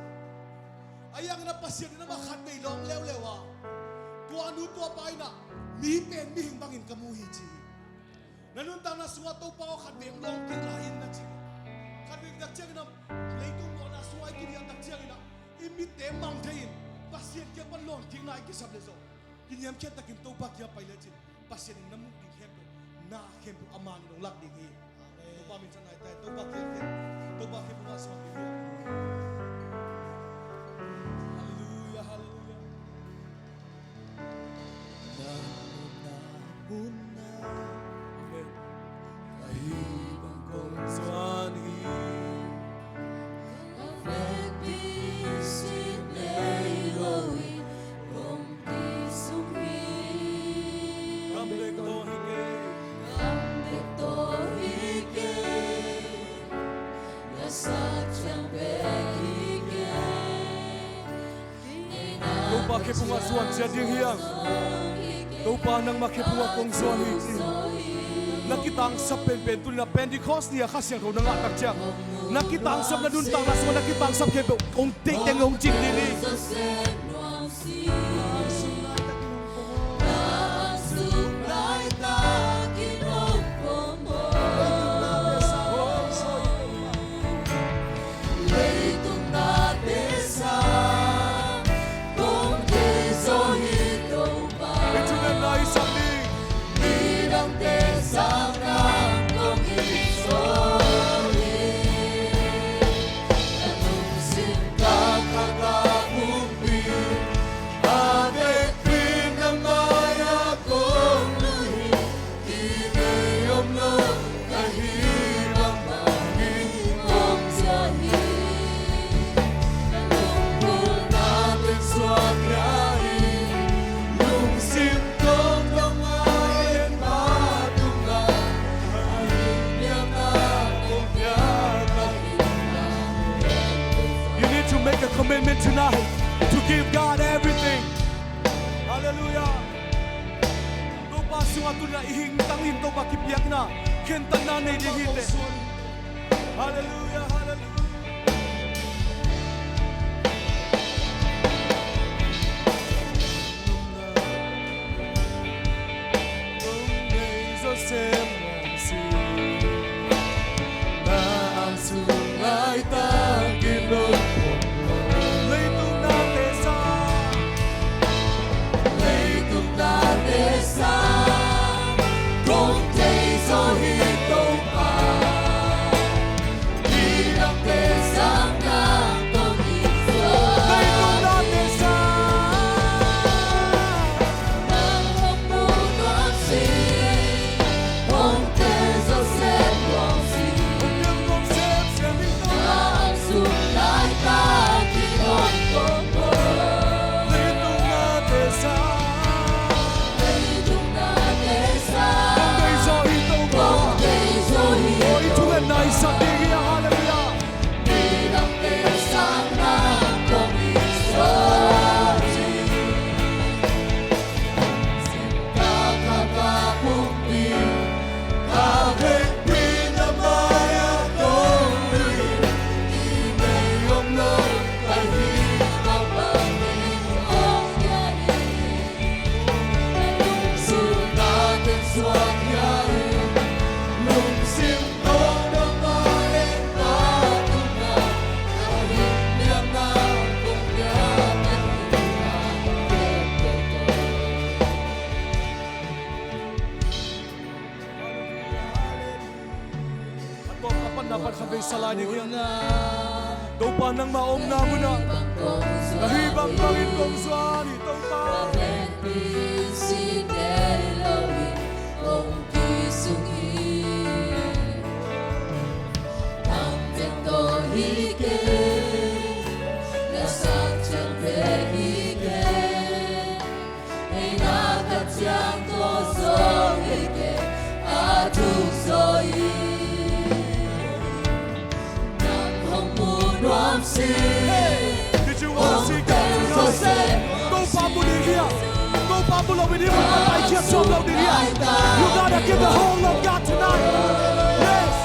Ahi hangin ah Pasian in amah khatvei lawng leuleu a, tua nu tua pa in ah mi pen mihing bangin ka mu hi ci hi. Na nuntakna sungah Topa aw, khatvei hong lawnkik lai in na ci. Khatvei tak ciangin ah, leitung mawhna sungah i tun hiam tak ciangin ah, i mitte mang thei in Pasian kiang pan lawnkikna i kisap leh zong, kiniamkhiat takin Topa kiang pai lecin Pasian in na muh ding khempeuh, na khempeuh a man in hong lak ding hi. Amen. Topa min thang nai ta hen. Topa kiang pen, Topa kiang pen mah suak ding hi. Halleluiah, halleluiah. Na nopna hun ah, amen, ahi bang kong zuan hi. Ka vekpi sin nei lo in kong kisung hi. Kam bek tawh hi kei. Kam bek tawh hi kei. Na sak ciang bek hi kei. Topa khe phungah zuan ciat ding hi hang. Topa nangmah khe phungah kong zuan hi ci. Na kitangsap penpen tuni-in ah Pentecost ni-a Kha Siangtho na ngah tak ciang, na kitangsap, na nuntakna sungah na kitangsap khempeuh hong teiteng hong cing ding hi. Leitung nate sa kong thei zaw hi Topa. Leitung nate sa ding. Midangte sa kong thei zaw hi. Ka lungsim ka khak a pumpi, a vekpi na mai-ah kong lui hi. You need to make a commitment tonight to give God everything. Hallelujah. Topa sungah tuni-in ah i hing tangin Topa kipiakna, khentatna nei ding hi teh. Hallelujah, hallelujah. Leitung nate sa, leitung nate sa kong thei zaw hi Topa. Hi Topa nangmah omna munah na hih bangbangin kong zuan hi Topa. Hey, did you want to see God tonight? Topa mu ding hiam? Topa mu lo in i mun a paikhia suak lo ding hiam? You gotta give the whole of God tonight. Yes.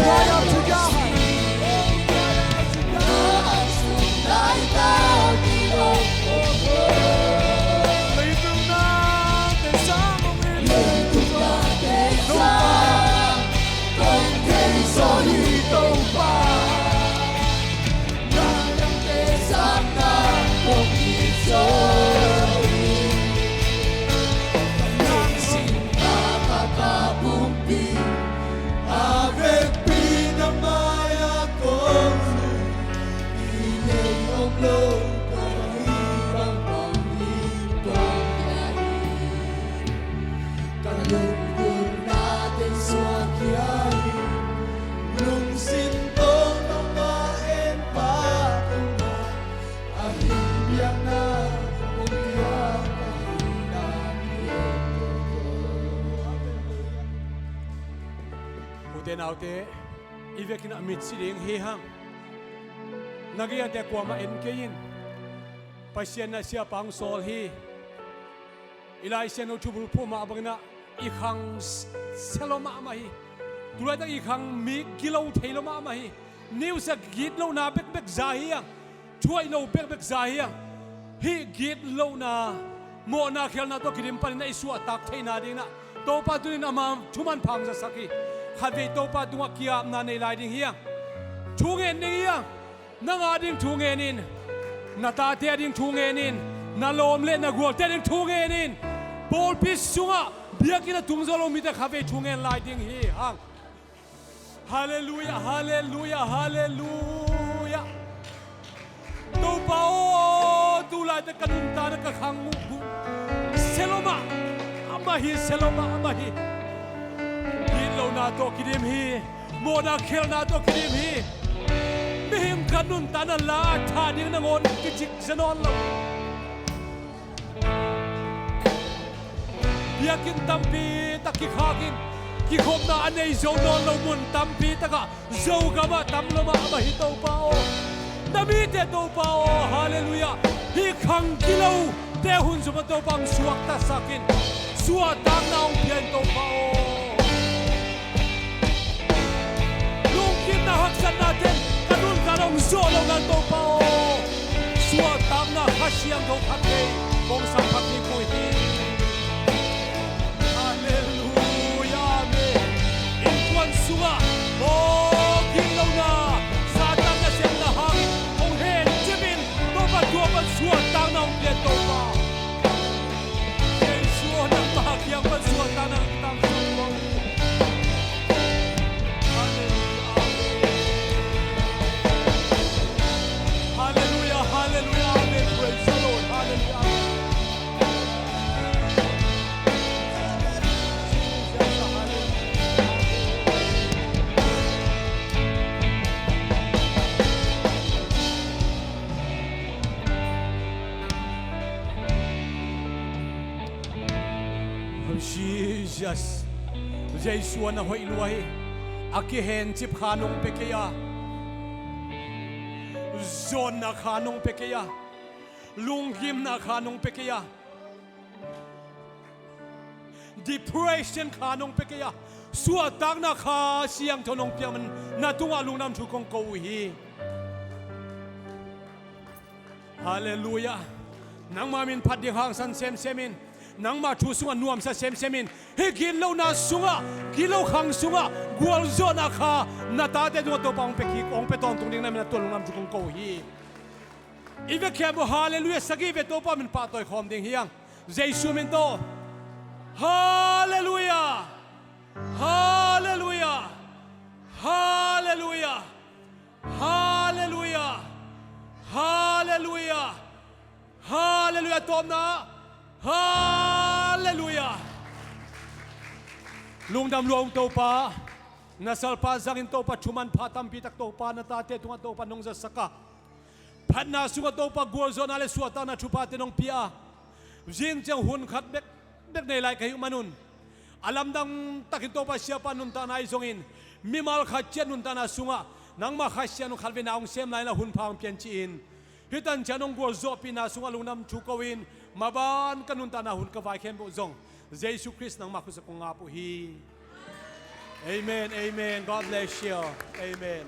Cry out to God. Ute naute, i vekin a mitsi ding hi hang. Na gei-ate kuamah en kei in. Pasian in a siapa hong sawl hi. I Lai Siangtho thubulphuh mah bangin ah i khang s-, sia lo mahmah hi. Tulaitak i khang mi gilo thei lo mahmah hi. News ah gitlohna bekbek za hi hang. Thuaih lo bekbek za hi hang. Hih gitlohna, mawhna khialhna tawh kidim panin a i suahtak theihna dingin ah Topa tuni-in ama thu manpha hong zasak hi. Khatvei Topa tungah ki-apna nei lai ding hi hang. Thu ngen ding hi hang. Nang a ding thu ngen in. Na tate a ding thu ngen in. Na lawm le na gualte a ding thu ngen in. Pawlpi sungah biakinn a tung zo lo mite khatvei thu ngen lai ding hi hang. Halleluiah, halleluiah, halleluiah. Topa aw, tu Tate ka nuntakna ka khang uh sia lo mah, amah hi, sia lo mah, amah hi. Gitlona tawh kidim hi. Mawhna khelhna tawh kidim hi. Mihing khat nuntakna la a thah ding nangawn kicik sia nawn lo. Biakinn tampi tak kikhak in, kikhopna a nei zo nawn lo mun tampi takah Zogamah tam lo mah amah hi Topa aw. Na mite Topa aw, halleluiah. Hih khang gilote hun zumah Topa hong suaktasak in, suahtakna hong pia in Topa aw. Lungkimna haksatna ten ka nuntakna hong zawh lo nan Topa aw. Suahtakna Kha Siangtho khat vei kong sang kha kik uh hi. Halleluiah, amen. Innkuan sungah, aw, gitlona, Satan nasemna hangin hong hencip in, Topa tua pan suahtakna hong pia Topa. Jesu aw, nangmah kiang pan suahtakna hong tangsak uh. Halleluiah, amen. Halleluiah, halleluiah, amen. Praise the Lord. Halleluiah, amen. Jesus, Jesu a na hoih lua hi. A kihencip kha nong pia kei a, zawnna kha nong pia kei a, lunggimna kha nong pia kei a, depression kha nong pia kei a, suahtakna Kha Siangtho nong piak man na tungah lungdam thu kong ko uh hi. Halleluiah. Nangma min phat ding hangsan semsem in, nangma thu sungah nuamsa semsem in, hih gitlona sungah, gitlo khang sungah gualzawhna kha na tate tungah Topa hong pia kik, hong pia tawntung ding na min a tua lungdam thu kong ko uh hi. I vekpi uh halleluiah sagih vei Topa min pahtawi khawm ding hi hang. Jesu min tawh. Halleluiah. Halleluiah. Halleluiah. Halleluiah. Halleluiah. Halleluiah. Tawpna. Halleluiah. Lungdam lua ung Topa. Na salpa zangin Topa thu manpha tampi tak Topa na tate tungah Topa nong zasak a, phatna sungah Topa gualzawhna le suahtakna thuphate nong pia a, zing ciang hun khat bek bek nei lai ka hih uh manun, a lamdang takin Topa siapa nuntakna ahi zongin, mimal khat ciat nuntakna sungah nangmah Kha Siangtho khatvei na hong sem lai-in a hun pha hong pia in ci-in, hih tan ciang nong gualzawhpihna sungah lungdam thu ko-in, maban ka nuntakna hun ka vaikhempeuh zong Jesu Khrist nangmah khutsa kong ap uh hi. Amen, amen. God bless you. Amen.